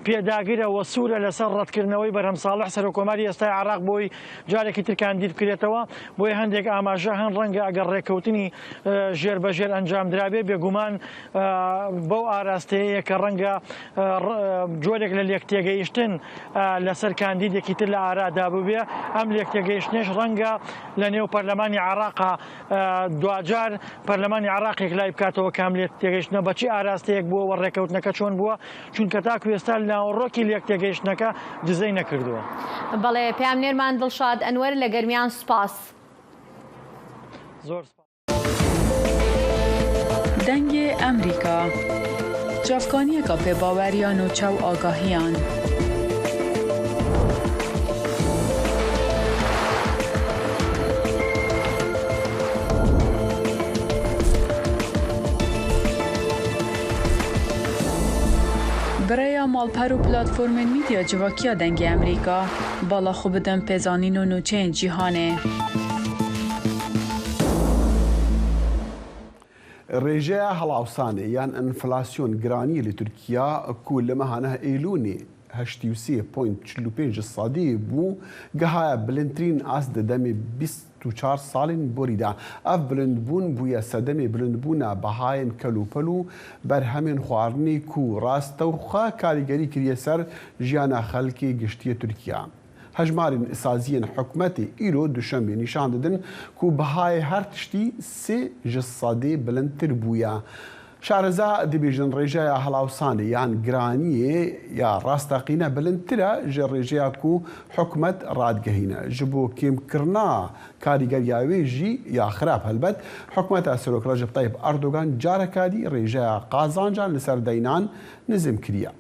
[SPEAKER 14] پێداگرە و سوورە لەسەر ڕەتکردنەوەی بەرهەم ساڵح سەرۆککۆماری ئێستای عێراق بۆی جارێکی تر کاندید بکرێتەوە، بۆیە هەندێک ئاماژە هەن ڕەنگە ئەگەر ڕێککەوتنی ژێر بە ژێر ئەنجامدرابێ بێگومان بەو ئاراستەیەیە کە ڕەنگە جۆرێک لە لێکتێگەیشتن لەسەر کاندیدێکی تر لە ئارادا ببێ، ئەم لێکتێگەیشتنەش ڕەنگە لە نێو پەرلەمانی عێراقا دواجار پەرلەمانی عێراق یەکلای بکاتەوە کە ئەم لێکتێگەیشتنە بە چی ئاراستەیەک بووە و ڕێککەوتنەکە چۆن بووە. چونکە تاکو ئێستا ناوەڕۆکی لێکتێگەیشتنەکە دزەی نەکردووە.
[SPEAKER 3] بەڵێ پەیامنێرمان دڵشاد ئەنوەر لە گەرمیان سوپاس.
[SPEAKER 14] زۆر سوپاس.
[SPEAKER 12] دەنگێ ئەمریکا، چاڤکانیەکا پێباوەر یا نوچە و ئاگاهیان. Bi rêya malper û platformên mîdya civakî ya Dengê Amerîka, bala xwe bidin pêzanîn û nûçeyên cîhanê.
[SPEAKER 2] Rêjeya helaûsanê yan enflasyon giraniyê li Tirkiya ku li meha neh Êlûnê 83.45 sedî bû, gihaya bilindtirîn ast di demê 24 salên borî de. Ev bilindbûn bûye sedemê bilindbûna bihayên kelûpel û berhemên xwarinê ku rastewxwe karîgerî kiriye ser jiyana xelkê giştiyê Tirkiye. Hejmarên saziyên hikûmetê îro duşembê nîşan didin ku bihayê her tiştî sê ji sedê bilindtir bûye. شارەزا دبێژن ڕێژەیا هەڵاوسانێ یان گرانیێ یا ڕاستەقینە بلندترە ژە ڕێژەیا کو حکومەت ڕادگەهینە. ژ بۆ کێمکرنا کاریگەریا وێ ژی یا خراپ هەلبەت حکومەتا سەرۆک ڕەجەب تەیب ئەردۆگان جارەکا دی ڕێژەیا قازانجان لە سەر دەینان نزم کریە.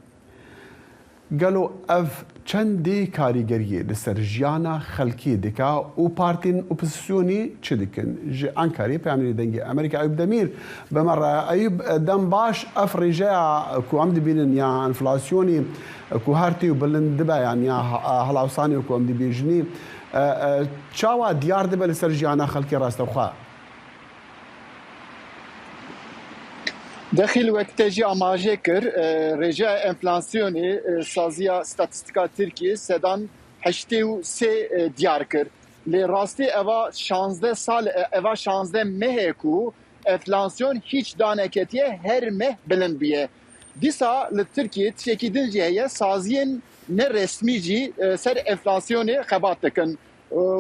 [SPEAKER 2] گەلۆ ئەڤ چەندێ کاریگەریێ li ser jiyana xelkê dike û partên opozisyonê çi dikin? Ji Enqerê peyamnêrê Dengê Amerîka Eyûb Demîr bi me re ye. Eyûb dem baş ev rêjeya ku em dibînin ya enflasyonê ku her tê û bilind dibe yan ya helawsanê ku em dibêjinê çawa diyar dibe li ser jiyana xelkê rastewxwe?
[SPEAKER 15] Dexîl wek te jî amaje kir, rêjeya enflasyonê Saziya Statîstîka Tirkiyê sedan 83 diyar kir. Lê rastî eva şanzdeh sal eva şanzdeh meh e ku enflasyon hîç daneketiye her meh bilind bûye. Dîsa li Tirkiyê tiştekî din jî heye saziyên ne resmî jî ser enflasyonê xebat dikin.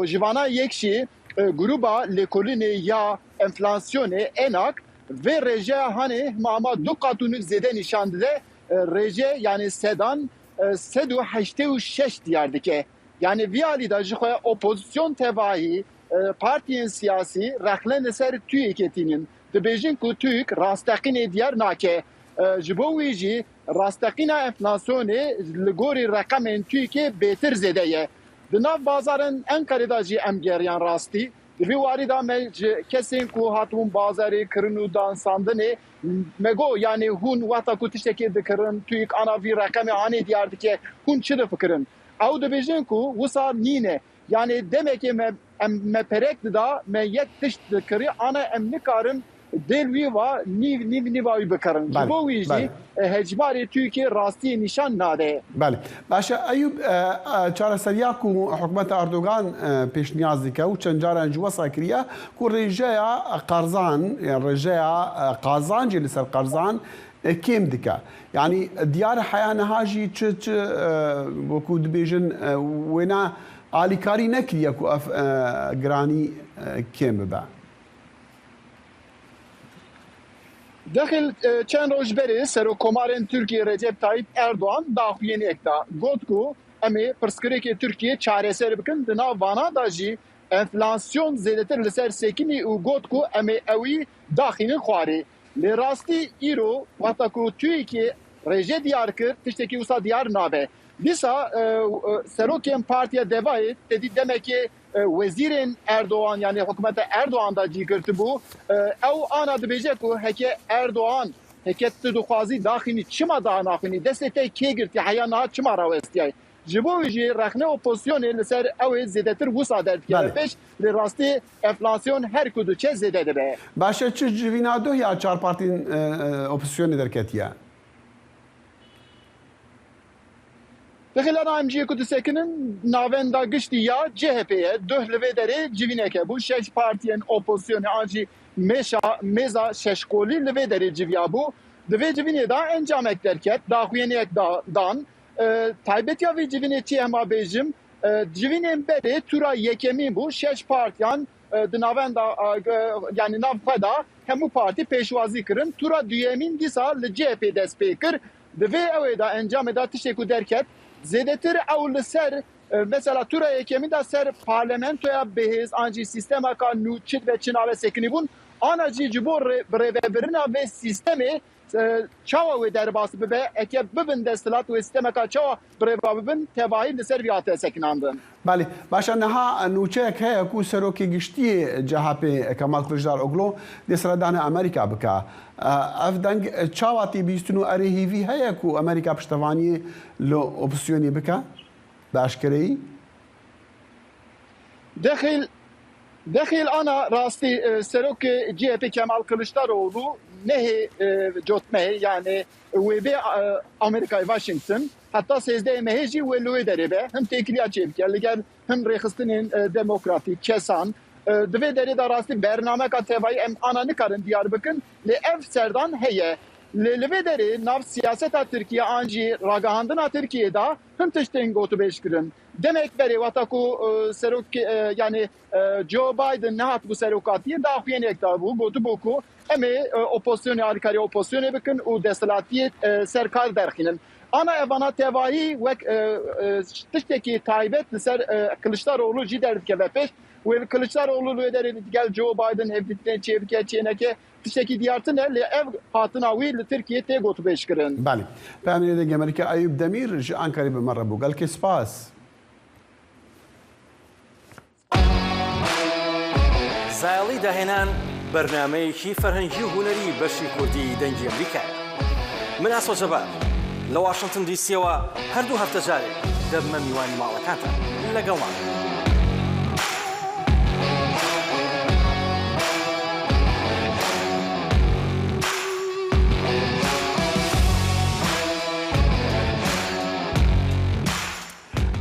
[SPEAKER 15] Ji vana yek jî Grûba Lêkolînê ya Enflasyonê, ENAK, vê rêjeya hanê hima hema du qat û nîv zêde nîşan dide, rêje yanî sedan 186 diyar dike. Yanî vî alî de ji xwe opozîsyon tevahî partiyên siyasî rexne li ser TÜİKê tînin. Dibêjin ku TÜİK rasteqînê diyar nake. Ji bo wî jî rasteqîna enflasyonê li gorî reqemên TÜİKê bêtir zêde ye. Di nav bazarên Enqerê de jî em geriyan rastî. Di vî warî de me ji kesên ku hatibûn bazarê kirin û dansandinê me got yanî hûn wexta ku tiştekê dikirin TÜİK ana vî reqemê anê diyar dike hûn çi difikirin? Ew dibêjin ku wisa nîne. Yanî demekê me em me perek dida me yek tişt dikirî ana em nikarin dêl wî va nîv nîv nîva wî bikirin. Ji bo wî jî hejmarê TÜİKê rastiyê nîşan nade.
[SPEAKER 2] Belê. Baş e Eyûb çareseriya ku hikûmeta Erdogan pêşniyaz dike û çend caran ji wesa kiriye ku rêjeya qerzan yan rêjeya qazancê li ser qerzan kêm dike. Yanî diyar e heya niha jî çi çi wekû dibêjin wêne alîkarî nekiriye ku ev giranî kêm bibe.
[SPEAKER 15] Dexil çend roj berê Serokkomarên Tirkiyê Recep Tayyip Erdogan daxuyaniyek da. Got ku em ê pirsgirêkê Tirkiyê çareser bikin di nav vana de jî enflasyon zêdetir li ser sekinî û got ku em ê ewî daxînin xwarê. Lê rastî îro wexta ku TÜİKê rêje diyar kir tiştekî wisa diyar nabe. Dîsa serokên Partiya Devayê tedî demekê wezîrên Erdogan yanî hikûmeta Erdogan de cî girtibû. Ew ana dibêje ku heke Erdogan heke tu dixwazî daxînî çima daha naxwînî destê te kê girtî heya niha çima rawestiyayî. Ji bo wî jî rexne opozisyonê li ser ew ê zêdetir wisa derdikeve pêş lê rastî enflasyon her ku diçe zêde dibe.
[SPEAKER 2] Baş e çi civîna duh ya çar partiyên opozisyonê derketiye?
[SPEAKER 15] Di xilana em cihê ku disekinin navenda giştî ya CHP'ê ye. Duh li vê derê civînek hebû. Şeş partiyên opozisyonê an jî mêşa mêza şeşqolî li vê derê civiyabû. Di vê civînê de encamek derket, daxuyaniyek dan. Taybetiya vê civînê çi ye hema bêjim, civînên berê tûra yekemîn bû. Şeş partiyan di navenda yanî nav xwe de hemû partî pêşwazî kirin. Tûra duyemîn dîsa li CHP'ê dest pê kir. Di vê ewê de encamê de tiştê ku derket zêdetir ew li ser mesela tura yekemîn de ser parlamentoya bihêz an jî sîstemeka nû çi dibe çi nabe sekinîbûn ana jî ji bo birêvebirina vê sîstemê çawa wê derbas bibe eke bibin desthilat wê sîstemeka çawa birêva bibin tevahî li ser vî hate sekinandin.
[SPEAKER 2] Belê. Baş e niha nûçeyek heye ku Serokê Giştî yê CHP'ê Kemal Kiliçdaroglu dê seredana Amerîka bike. Ev deng çawa tê bihîstin û erê hêvî heye ku Amerîka piştevaniyê li opozîsyonê bike bi eşkereyî?
[SPEAKER 15] Dexîl Dexîl ana rastî Serokê CHP'ê Kemal Kiliçdaroglu nehê cotmehê yanê wê bê Amerîkayê Washington Heta sêzdehê mehê jî wê li wê derê be, him têkiliya çêbike li gel him rêxistinên demokratîk, kesan. Di vê derê de rastî bernameka tevayî em ana nikarin diyar bikin lê ev serdan heye. Lê li vê derê nav siyaseta Tirkiye an jî ragihandina Tirkiyê de hin tişt tên gotûbêjkirin. Demek berê wexta ku serok yanî Joe Biden nehatibû serokatiyê daxuyaniyek dabû gotibû ku em ê opozisyonê alîkariya opozisyonê bikin û desthilatiyê ser kar derxînin. Ana evana tevahî wek tiştekî taybet li ser Kiliçdaroglu jî derdikeve pêş. Wê Kiliçdaroglu li wê derê digel Joe Biden hevdîtinê çêbike çêneke Tiştekî diyartin e lê ev hatina wî li Tirkiyê tê gotûbêjkirin.
[SPEAKER 2] Belê. Peyamnêrê Dengê Amerîka Eyûb Demîr ji Enqerê bi me re bû. Gelkê spas.
[SPEAKER 16] زایەڵی داهێنان بەرنامەیەکی فەرهەنگی و هونەری بەشی کوردی دەنگی ئەمریکایە. من ئاسۆ جەبار لە واشنتن دی سیەوە هەر دوو هەفتە جارێک دەبمە میوانی ماڵەکانتان. لەگەڵمان بن.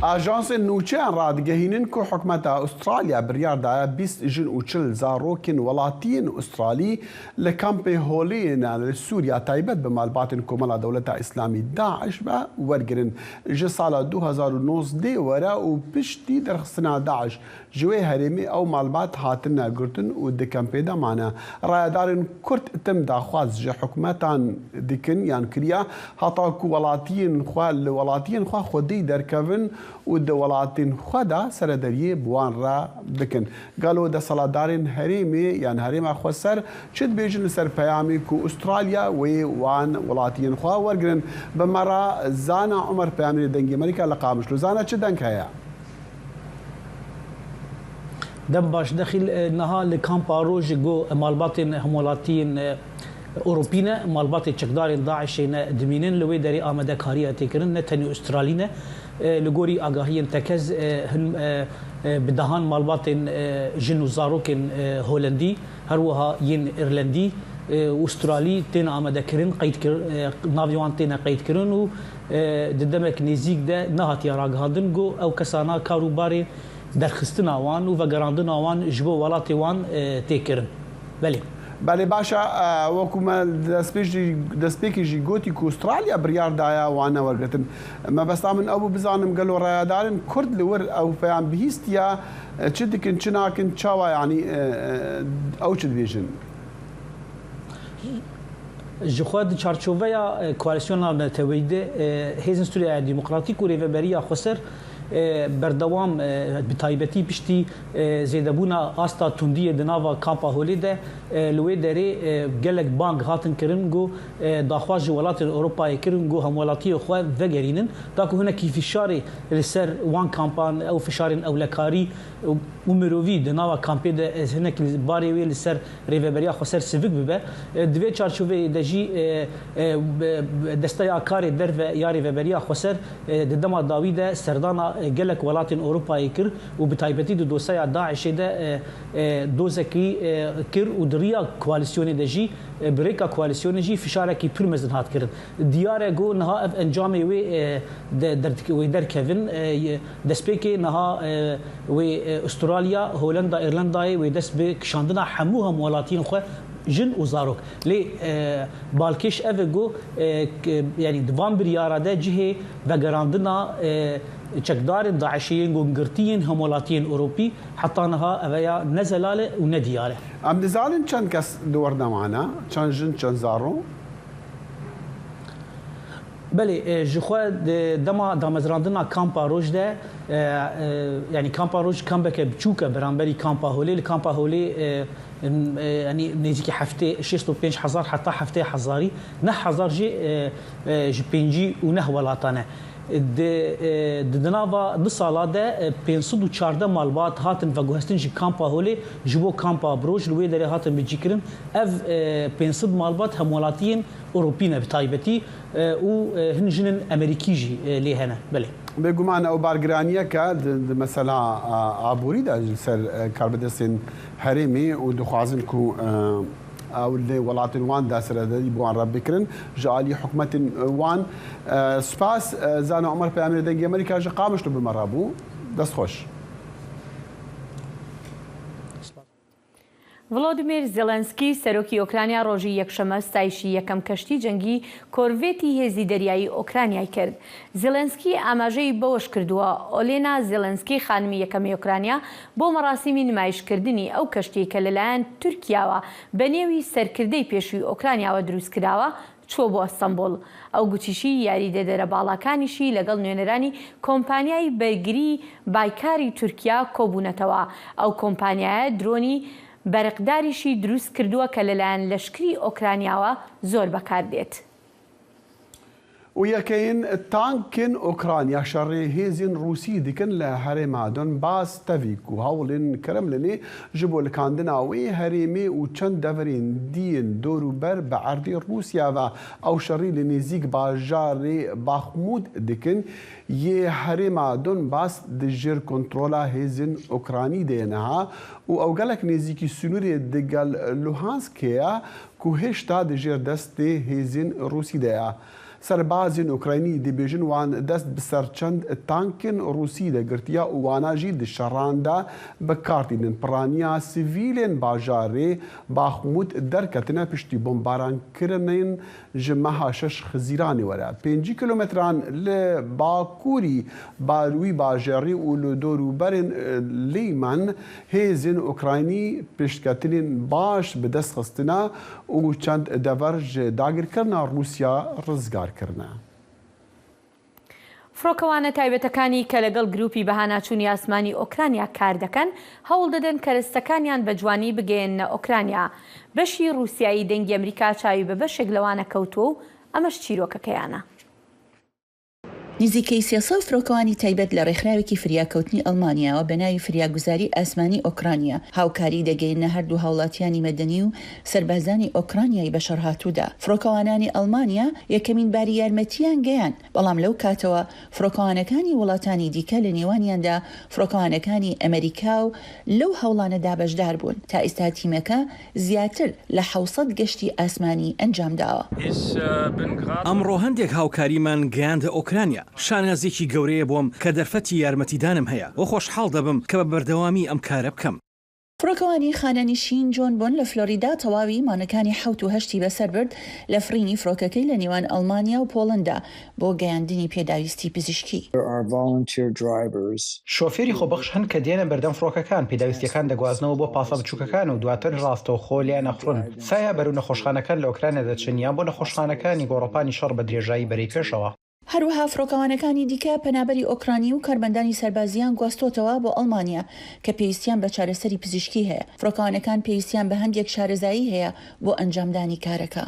[SPEAKER 2] ئاژانسên nûçeyan radigehînin ku hikûmeta Ustralya biryar daye 20 jin û 40 zarokên welatiyên Ustralî li kampê Holê ne li Sûriya taybet bi malbatên Komela Dewleta Îslamî DAIŞ ve wergirin. Ji sala 2019 were û piştî derxistina DAIŞ ji wê herêmê ew malbat hatine girtin û di kempê de mane. Rayedarên Kurd tim daxwaz ji hikûmetan dikin yan kiriya heta ku welatiyên xwe li welatiyên xwe xwedî derkevin û di welatên xwe de serederiyê bi wan re bikin. Gelo desthilatdarên herêmê yan herêma xweser çi dibêjin li ser peyamê ku Ustralya wê wan welatiyên xwe wergirin? Bi me re Zana Omer peyamêrê Dengê Amerîka li Qamişlo. Zana çi deng heye?
[SPEAKER 17] Dem baş Dexîl, niha li kampa Roj ku malbatên hemwelatiyên Ewropî ne, malbatê çekdarên DAIŞ'ê ne dimînin, li wê derê amadekariya tê kirin, ne tenê Ustralî ne. Li gorî agahiyên tekez hin bi dehan malbatên jin û zarokên Holendî, her wiha yên Îrlendî û Ustralî têne amadekirin, qeyd navê wan têne qeydkirin û di demek nêzîk de nehatiye ragihandin ku ew kesana kar û barê derxistina wan û vegerandina wan ji bo welatê wan tê kirin. Belê.
[SPEAKER 2] Belê baş e, wekû me destpêkê jî gotî ku Ustralya biryar daye wan newergirtin. Mebesta min ew bû bizanim gelo rayedarên Kurd li wir ew peyam bihîstiye, çi dikin çi nakin çawa yanî ew çi dibêjin?
[SPEAKER 17] Ji xwe di çarçoveya Koalîsyona Navneteweyî de Hêzên Sûriyeya Demokratîk û Rêveberiya Xweser berdewam bi taybetî piştî zêdebûna asta tundiyê di nava kampa Holê de li wê derê gelek bang hatin kirin ku daxwaz ji welatên Ewropayê kirin ku hemwelatiyê xwe vegerînin da ku hinekî fişarê li ser wan kampan ew fişarên ewlekarî û mirovî di nava kampê de hinek barê wê li ser Rêveberiya Xweser sivik bibe. Di vê çarçoveyê de jî Desteya Karê Derve ya Rêveberiya Xweser di dema dawî de serdana gelek welatên Ewropayê kir û bi taybetî di doseya DAIŞ'ê de dozekî kir û di riya koalîsyonê de jî bi rêka koalîsyonê jî fişarekî pir mezin hat kirin. Diyar e ku niha ev encamê wê wê derkevin. Destpêkê niha wê Ustralya, Holenda, Îrlendayê wê dest bi kişandina hemû hemwelatiyên xwe jin û zarok. Lê balkêş ev e ku yanî di van biryara de cihê vegerandina çekdarên DAIŞ'ê yên ku girtiyên hemwelatiyên Ewropî heta niha ev ya ne zelal e û ne diyar e.
[SPEAKER 2] Em dizanin çend kes di wir de mane, çend jin, çend zaro?
[SPEAKER 17] Belê, ji xwe di dema damezrandina Kampa Roj de, yanî Kampa Roj kampeke biçûk e beramberî Kampa Holê. Li Kampa Holê yanî nêzîkî heftê, 65 hezar heta heftê hezarî, 9000 jê ji 59 welatan e. Di di nava du sala de 514 malbat hatin veguhestin ji Kampa Holê ji bo Kampa Broj li wê derê hatin bicîkirin. Ev 500 malbat hemwelatiyên Ewropî ne bi taybetî û hin jinên Amerîkî jî lê hene. Belê.
[SPEAKER 2] Bêguman ew bargiraniyek e di mesela aborî de li ser karbidestên herêmê û dixwazin ku ew li welatên wan de serederî bi wan re bikirin ji aliyê hikûmetên wan. Spas Zana Omer Peyamêrê Dengê Amerîka ji Qamişlo bi me re bû. Dest xweş.
[SPEAKER 3] ڤڵۆدیمیر زێڵێنسکی، سەرۆکی ئۆکرانیا ڕۆژی یەکشەممە ستایشی یەکەم کەشتی جەنگی کۆرڤێتی هێزی دەریایی ئۆکرانیای کرد. زێڵێنسکی ئاماژەی بەوەشکردووە، ئۆلێنا زێڵێنسکی خانمی یەکەمی ئۆکرانیا بۆ مەراسیمی نمایشکردنی ئەو کەشتیەی کە لەلایەن تورکیاوە بەنێوی سەرکردەی پێشووی ئۆکرانیاوە دروستکراوە، چووە بۆ ئەستەنبوڵ. ئەو گوتیشی، یاریدەدەرە باڵاکانیشی لەگەڵ نوێنەرانی کۆمپانیای بەرگریی بایکاری تورکیا کۆبوونەتەوە. ئەو کۆمپانیایە درۆنی بەرقداریشی دروستکردووە کە لەلایەن لەشکری ئۆکرانیاوە زۆر بەکاردێت.
[SPEAKER 2] و یەکەین تانکên Ûkranya şerê hêzên Rûsî dikin li herêma Donbas tevî ku hewlên Kremlinê ji bo likandina wê herêmê û çend deverên diyên dorûber bi erdê Rûsya ve ew şerî li nêzîk bajarê Baxmûd dikin yê herêma Donbas di jêr kontrola hêzên Ûkranî de ye niha û ew gelek nêzîkî sînorê digel Luhanskê ye ku hêjta di jêr destê hêzên Rûsî de ye. Serbazên Ukraynî dibêjin wan dest bi ser çend tankên Rûsî de girtiye û wana jî di şeran de bi kar tînin. Piraniya sivîlên bajarê Baxmût derketine piştî bombarankirinên ji meha şeş Xizîranê were 50 kîlometran li bakurî wî bajarî û li dorûberên Lîman hêzên Ukraynî pêşketinên baş bi dest xistine û çend dever ji dagirkirina Rûsya rizgar kirine.
[SPEAKER 3] فڕۆکەوانە تایبەتەکانی کە لەگەڵ گروپی بەهاناچوونی ئاسمانی ئۆکرانیا کار دەکەن، هەوڵ دەدەن کەرەستەکانیان بە جوانی بگەیەننە ئۆکرانیا. بەشی ڕووسیایی دەنگی ئەمریکا چاوی بە بەشێک لەوانە کەوتووە و ئەمەش چیرۆکەکەیانە.
[SPEAKER 18] نزیکەی 300 فرۆکەوانی تایبەت لە ڕێکخراوێکی فریاکەوتنی ئەڵمانیاوە بە ناوی فریاگوزاری ئاسمانی ئۆکرانیا هاوکاری دەگەیەننە هەردوو هاوڵاتیانی مەدەنی و سەربازانی ئۆکرانیای بەشەڕهاتوودا. فڕۆکەوانانی ئەڵمانیا یەکەمین باری یارمەتییان گەیاند، بەڵام لەو کاتەوە فڕۆکەوانەکانی وڵاتانی دیکە لە نێوانیاندا فڕۆکەوانەکانی ئەمەریکا و لەو هەوڵانەدا بەشدار بوون. تا ئیستا تیمەکە زیاتر لە 700 گەشتی ئاسمانی ئەنجامداوە.
[SPEAKER 16] ئەمڕۆ هەندێک هاوکاریمان گەیاندە ئۆکرانیا، شانازییەکی گەورەیە بۆم کە دەرفەتی یارمەتیدانم هەیە و خۆشحاڵ دەبم کە بە بەردەوامی ئەم کارە بکەم.
[SPEAKER 18] فڕۆکەوانی خانەنشین جۆن بۆن لە فلۆریدا تەواوی مانگەکانی حەوت و هەشتی بەسەر برد لە فڕینی فڕۆکەکەی لە نێوان ئەڵمانیا و پۆڵەندا بۆ گەیاندنی پێداویستی پزیشکی.
[SPEAKER 19] شۆفێری خۆبەخش هەن کە دێنە بەردەم فڕۆکەکان، پێداویستییەکان دەگوازنەوە بۆ پاسە بچووکەکان و دواتر ڕاستەوخۆ لێیان ئەخوڕن، سایا بەرەو نەخۆشخانەکان لە ئۆکرانیا دەچن یان بۆ نەخۆشخانەکانی گۆڕەپانی شەڕ بە درێژایی بەرەی پێشەوە.
[SPEAKER 18] هەروەها فڕۆکەوانەکانی دیکە پەنابەری ئۆکرانی و کارمەندانی سەربازییان گواستۆتەوە بۆ ئەڵمانیا کە پێویستیان بە چارەسەری پزیشکی هەیە. فڕۆکەوانەکان پێویستیان بە هەندێک شارەزایی هەیە بۆ ئەنجامدانی کارەکە.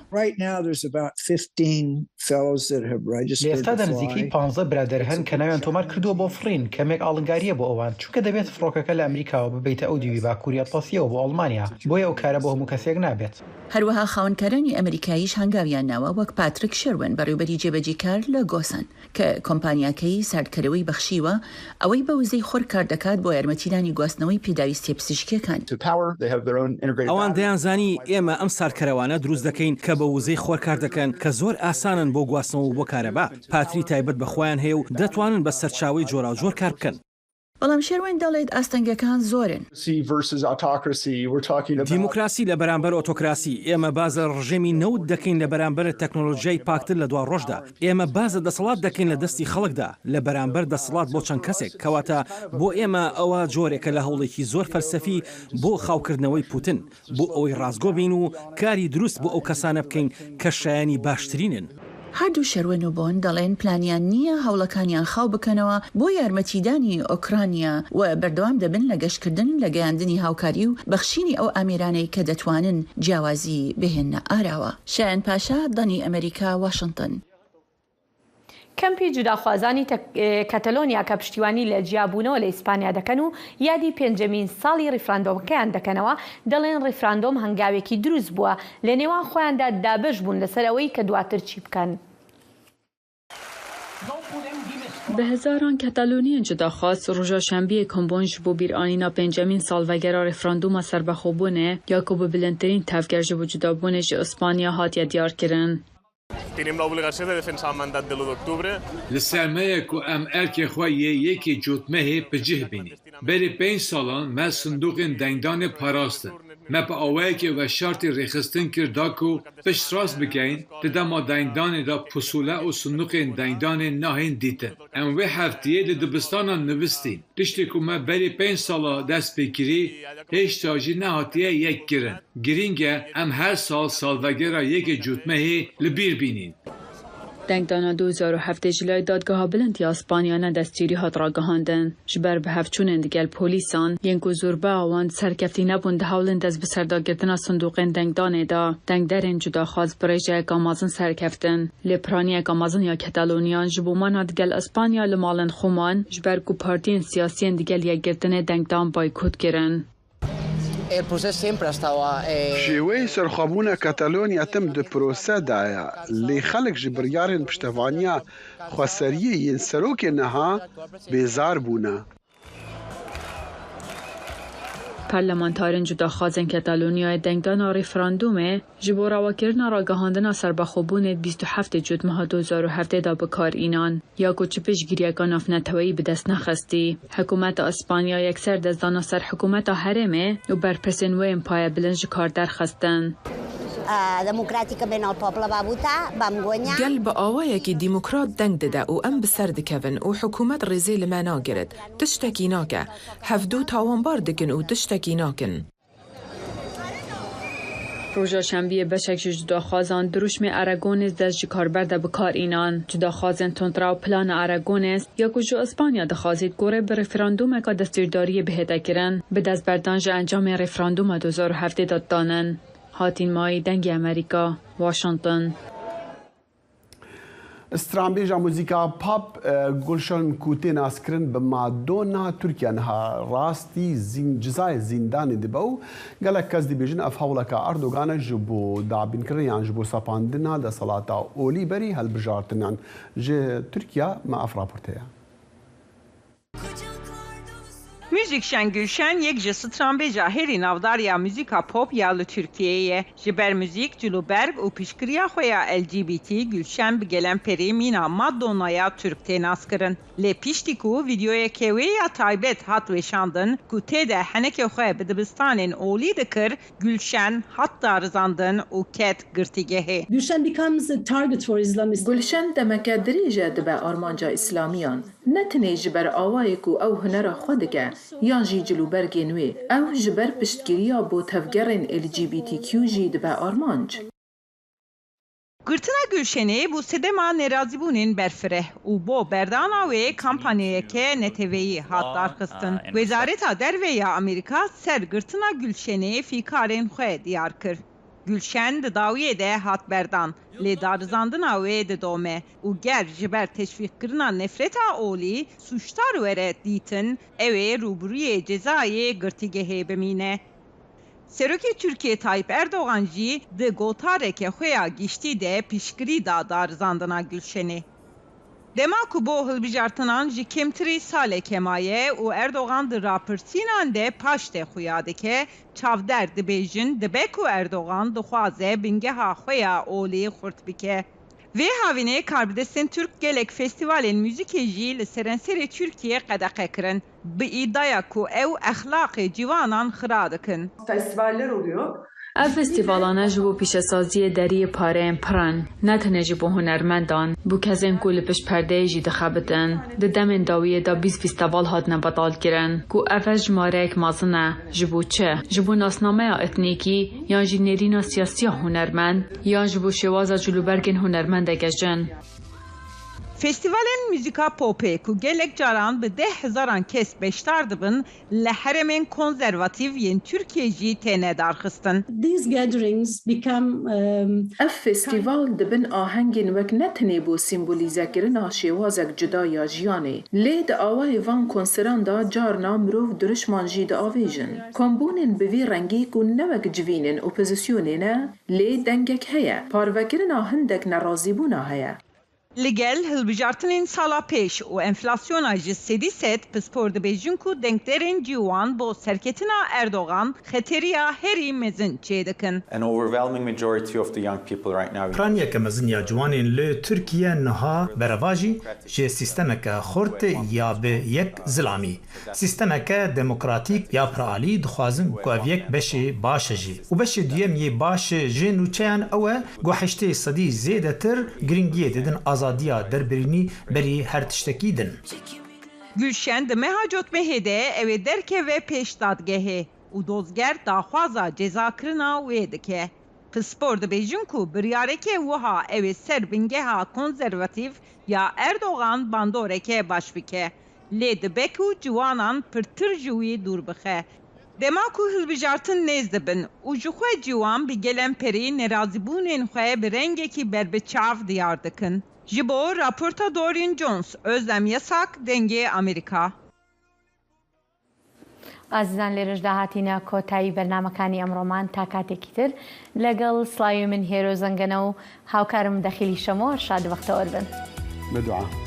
[SPEAKER 19] لە ئێستادا نزیکەی پانزە برادەر هەن کە ناویان تۆمار کردووە بۆ فڕین، کەمێک ئاڵنگارییە بۆ ئەوان، چونکە دەبێت فڕۆکەکە لە ئەمریکاوە ببەیتە ئەو دیوی باکووری ئەتڵەسییەوە بۆ ئەڵمانیا، بۆیە ئەو کارە بۆ هەموو کەسێک نابێت.
[SPEAKER 18] هەروەها خاوەنکارانی ئەمریکاییش هەنگاویان ناوە، وەک پاتریک شێروین بەڕێوبەری جێبەجیکار لە گۆسن، کە کۆمپانیاکەی ساردکەرەوەی بەخشیوە، ئەوەی بە وزەی خۆر کاردەکات بۆ یارمەتیدانی گواستنەوەی پێداویستیە پزیشکیەکان.
[SPEAKER 16] ئەوان دەیانزانی ئێمە ئەم ساردکەرەوانە دروست دەکەین کە بە وزەی خۆر کاردەکەن کە زۆر ئاسانن بۆ گواستنەوە و بۆ کارەبا، پاتری تایبەت بە خۆیان هەیە و دەتوانن بە سەرچاوەی جۆراوجۆر کاربکەن.
[SPEAKER 18] بەڵام شێروین دەڵێت ئاستەنگەکان زۆرن.
[SPEAKER 16] دیموکراسی لە بەرامبەر ئۆتۆکراسی، ئێمە باس لە ڕژێمی نەوت دەکەین لە بەرامبەر تەکنۆلۆژیای پاکتر لە دواڕۆژدا، ئێمە باس لە دەسەڵات دەکەین لە دەستی خەڵکدا لە بەرامبەر دەسەڵات بۆ چەند کەسێک، کەواتە بۆ ئێمە ئەوە جۆرێکە لە هەوڵێکی زۆر فەلسەفی بۆ خاوکردنەوەی پوتن، بۆ ئەوەی ڕاستگۆ بین و کاری دروست بۆ ئەو کەسانە بکەین کە شایەنی باشترینن.
[SPEAKER 18] هەردوو شەروەن و بۆن دەڵێن پلانیان نییە هەوڵەکانیان خاو بکەنەوە بۆ یارمەتیدانی ئۆکرانیا و بەردەوام دەبن لە گەشتکردن لە گەیاندنی هاوکاری و بەخشینی ئەو ئامێرانەی کە دەتوانن جیاوازی بهێننە ئاراوە. شایان پاشا، دەنگی ئەمەریکا، واشنتن.
[SPEAKER 3] کەمپی جوداخوازانی کەتەلۆنیا کە پشتیوانی لە جیابوونەوە لە ئیسپانیا دەکەن و یادی پێنجەمین ساڵی ڕیفراندۆمەکەیان دەکەنەوە، دەڵێن ڕیفراندۆم هەنگاوێکی دروست بووە، لە نێوان خۆیاندا دابەش بوون لەسەر ئەوەی کە دواتر چی بکەن.
[SPEAKER 11] Bi hezaran Kataloniyên cudaxwaz roja şembiyê kom bûn ji bo bîranîna pêncemîn salvegera referandûma serbexwebûnê ya ku bi bilindtirîn tevger ji bo cudabûnê ji Îspanya hatiye diyarkirin.
[SPEAKER 20] Li ser me ye ku em erkê xwe yê yekê cotmehê bi cih bînîn. Berî pênc salan me sindoqên dengdanê parastin. Me bi awayekê veşartî rêxistin kir da ku piştrast bikeyn di dema dengdanê de pusûle û sinduqên dengdanê nahên dîtin. Em wê hefteyê li dibistanan nivistîn. Tiştê ku me berî pênc sala dest pê kirî hêjta jî nehatiye yek kirin. Girîng e em her sal salvegera yekê cotmehê li bîr bînîn.
[SPEAKER 11] Dengdana 2007 ji layê Dadgeha Bilind ya Spanya ne destûrî hat ragihandin. Ji ber bihevçûnên digel polîsan, yên ku zorbeya wan serkeftî nebûn di hewlên destbiserdagirtina sindoqên dengdanê de, dengderên cudaxwaz bi rêjeyeke mezin serkeftin. Lê piraniyeke mezin ya Ketaloniyan ji bo mana digel Ispanya li malên xwe man, ji ber ku partiyên siyasî yên digel yekgirtinê dengdan baykot kirin.
[SPEAKER 2] Şêweyê serxwebûna Katalonya tim di prose de ye, lê xelk ji biryarên piştevaniya xweseriyê yên serokê niha bêzar bûne.
[SPEAKER 11] Parlamentarên cudaxwazên Ketalonyayê dengdana referandûmê Ji bo rawekirina ragihandina serbexwebûnê di 27 ê Cotmeha 2017 de bi kar înan, ya ku çi piştgiriyeke navneteweyî bi dest nexistî. Hikûmeta Îspanya yekser dest dana ser hikûmeta herêmê û berpirsên wê yên payebilind ji kar derxistin.
[SPEAKER 1] Gel bi awayekî demokrat deng dide û em bi ser dikevin û hikûmet rêzê li me nagirit. Tiştekî nake. Hevdu tawanbar dikin û tiştekî nakin.
[SPEAKER 11] Roja şembiyê beşek ji cudaxwazan dirûşmê Aragonês dest ji kar berde bi kar înan. Cudaxwazên tundrew plana Aragonês ya ku ji Ispanya dixwazît ku rê bi referandûmeka destûrdariyê bihête kirin, bi destberdan ji encamên referandûma 2017 de didanin. Hatîn Mayî, Dengê Amerîka, Washington.
[SPEAKER 2] Stranbêja muzîka pop Gulşen ku tê naskirin bi Madonna Tirkiye niha rastî cizayê zîndanê dibe û gelek kes dibêjin ev hewleka Erdogan e ji bo dabînkirin yan ji bo sepandina desthilata olî berî hilbijartinan. Ji Tirkiye me ev raport heye.
[SPEAKER 21] Muzîkşen Gulşen yek ji stranbêja herî navdar ya muzîka pop ya li Tirkiyeyê ye. Ji ber muzîk, cilûberg û piştgiriya xwe ya LGBT Gulşen bi gelemperî mîna Madonnaya Turk tê naskirin. Lê piştî ku vîdeoyeke wê ya taybet hat weşandin ku tê de henekê xwe bi dibistanên olî dikir, Gulşen hat darizandin û ket girtîgehê.
[SPEAKER 22] Gulşen becomes a target for Islamist.
[SPEAKER 23] Gulşen demeke dirêj e dibe armanca Îslamiyan. Ne tenê ji ber awayê ku ew hunera xwe dike yan jî cilûbergên wê, ew ji ber piştgiriya bo tevgerên LGBTQ jî dibe armanc.
[SPEAKER 21] Girtina Gulşenê bû sedema nerazîbûnên berfireh û bo berdana wê kampanyayeke neteweyî hat darxistin. Wezareta Derve ya Amerîka ser girtina Gulşenê fîkarên xwe diyar kir. Gulşen di dawiyê de hat berdan, lê darizandina wê didome û ger ji ber teşwîqkirina nefreta olî sûcdar were dîtin, ew ê rûbirûyê cezayê girtîgehê bimîne. Serokê Tirkiyê Tayyîp Erdogan jî di gotareke xwe ya giştî de piştgirî da darizandina Gulşenê. Dema ku bo hilbijartinan ji kêmtirî saleke maye û Erdogan di rapirsînan de paş de xuya dike, çavder dibêjin dibe ku Erdogan dixwaze bingeha xwe ya olî xurt bike. Vê havînê karbidestên Tirk gelek festîvalên muzîkê jî li serenserê Tirkiyê qedeqe kirin, bi îdaya ku ew exlaqê ciwanan xira dikin.
[SPEAKER 24] Festivaller oluyor.
[SPEAKER 11] Ev festîvalane ji bo pîşesaziyê deriyê pareyên pir in, ne tenê ji bo hunermendan, bo kesên ku li pişt perdeyê jî dixebitin. Di demên dawiyê de 20 fîsteval hatine betalkirin, ku ev e jimareyek mezin e. Ji bo çi? Ji bo nasnameya etnîkî yan jî nêrîna siyasî ya hunermend yan ji bo şêwaza cilûbergên hunermendeke jin.
[SPEAKER 21] Festîvalên muzîka popê ku gelek caran bi deh hezaran kes beşdar dibin, li herêmên konservatîv yên Tirkiyê jî têne darxistin.
[SPEAKER 22] These gatherings become
[SPEAKER 23] Ev festîval dibin ahengên wek ne tenê bo sîmbolîzekirina şêwazek cuda ya jiyanê, lê di awayê van konseran de carna mirov dirûşman jî diavêjin. Kombûnên bi vî rengî ku ne wek civînên opozisyonê ne, lê dengek heye, parvekirina hindek nerazîbûna heye.
[SPEAKER 21] Li gel hilbijartinên sala pêş û enflasyona 100% pispor dibêjin ku dengderên ciwan bo serketina Erdogan xeteriya herî mezin çêdikin.
[SPEAKER 4] Piraniyeke mezin ya ciwanên li Tirkiye niha berevajî ji sîstemeke xurt ya bi yek zilamî, sîstemeke demokratîk ya piralî dixwazin ku ev yek beşê baş e jî. Û beşê duyem yê baş ji nûçeyan ew e ku 80 sedî zêdetir giringiyê didin azadiya derbirînî berî her tiştekî din.
[SPEAKER 21] Gülşen di meha cotmehê de ew ê derkeve pêş dadgehê û dozger daxwaza cezakirina wê dike. Pispor dibêjin ku biryareke wiha ew ê ser bingeha konservatîf ya Erdogan bandoreke baş bike. Lê dibe ku ciwanan pirtir ji wî dûr bixe. Dema ku hilbijartin nêz dibin û ji xwe ciwan bi gelemperî nerazîbûnên xwe bi rengekî berbiçav diyar dikin. Ji bo raporta Doreen Jones, Özlem Yasak, Dengê Amerîka.
[SPEAKER 3] ئازیزان لێرەشدا هاتینە کۆتایی بەرنامەکانی ئەمڕۆمان تا کاتێکی تر لەگەڵ سڵاوی من هێرۆ زەنگەنە و هاوکارم دەخیلی شەمۆ شاد بەختەوەر بن.
[SPEAKER 2] بە دوعا.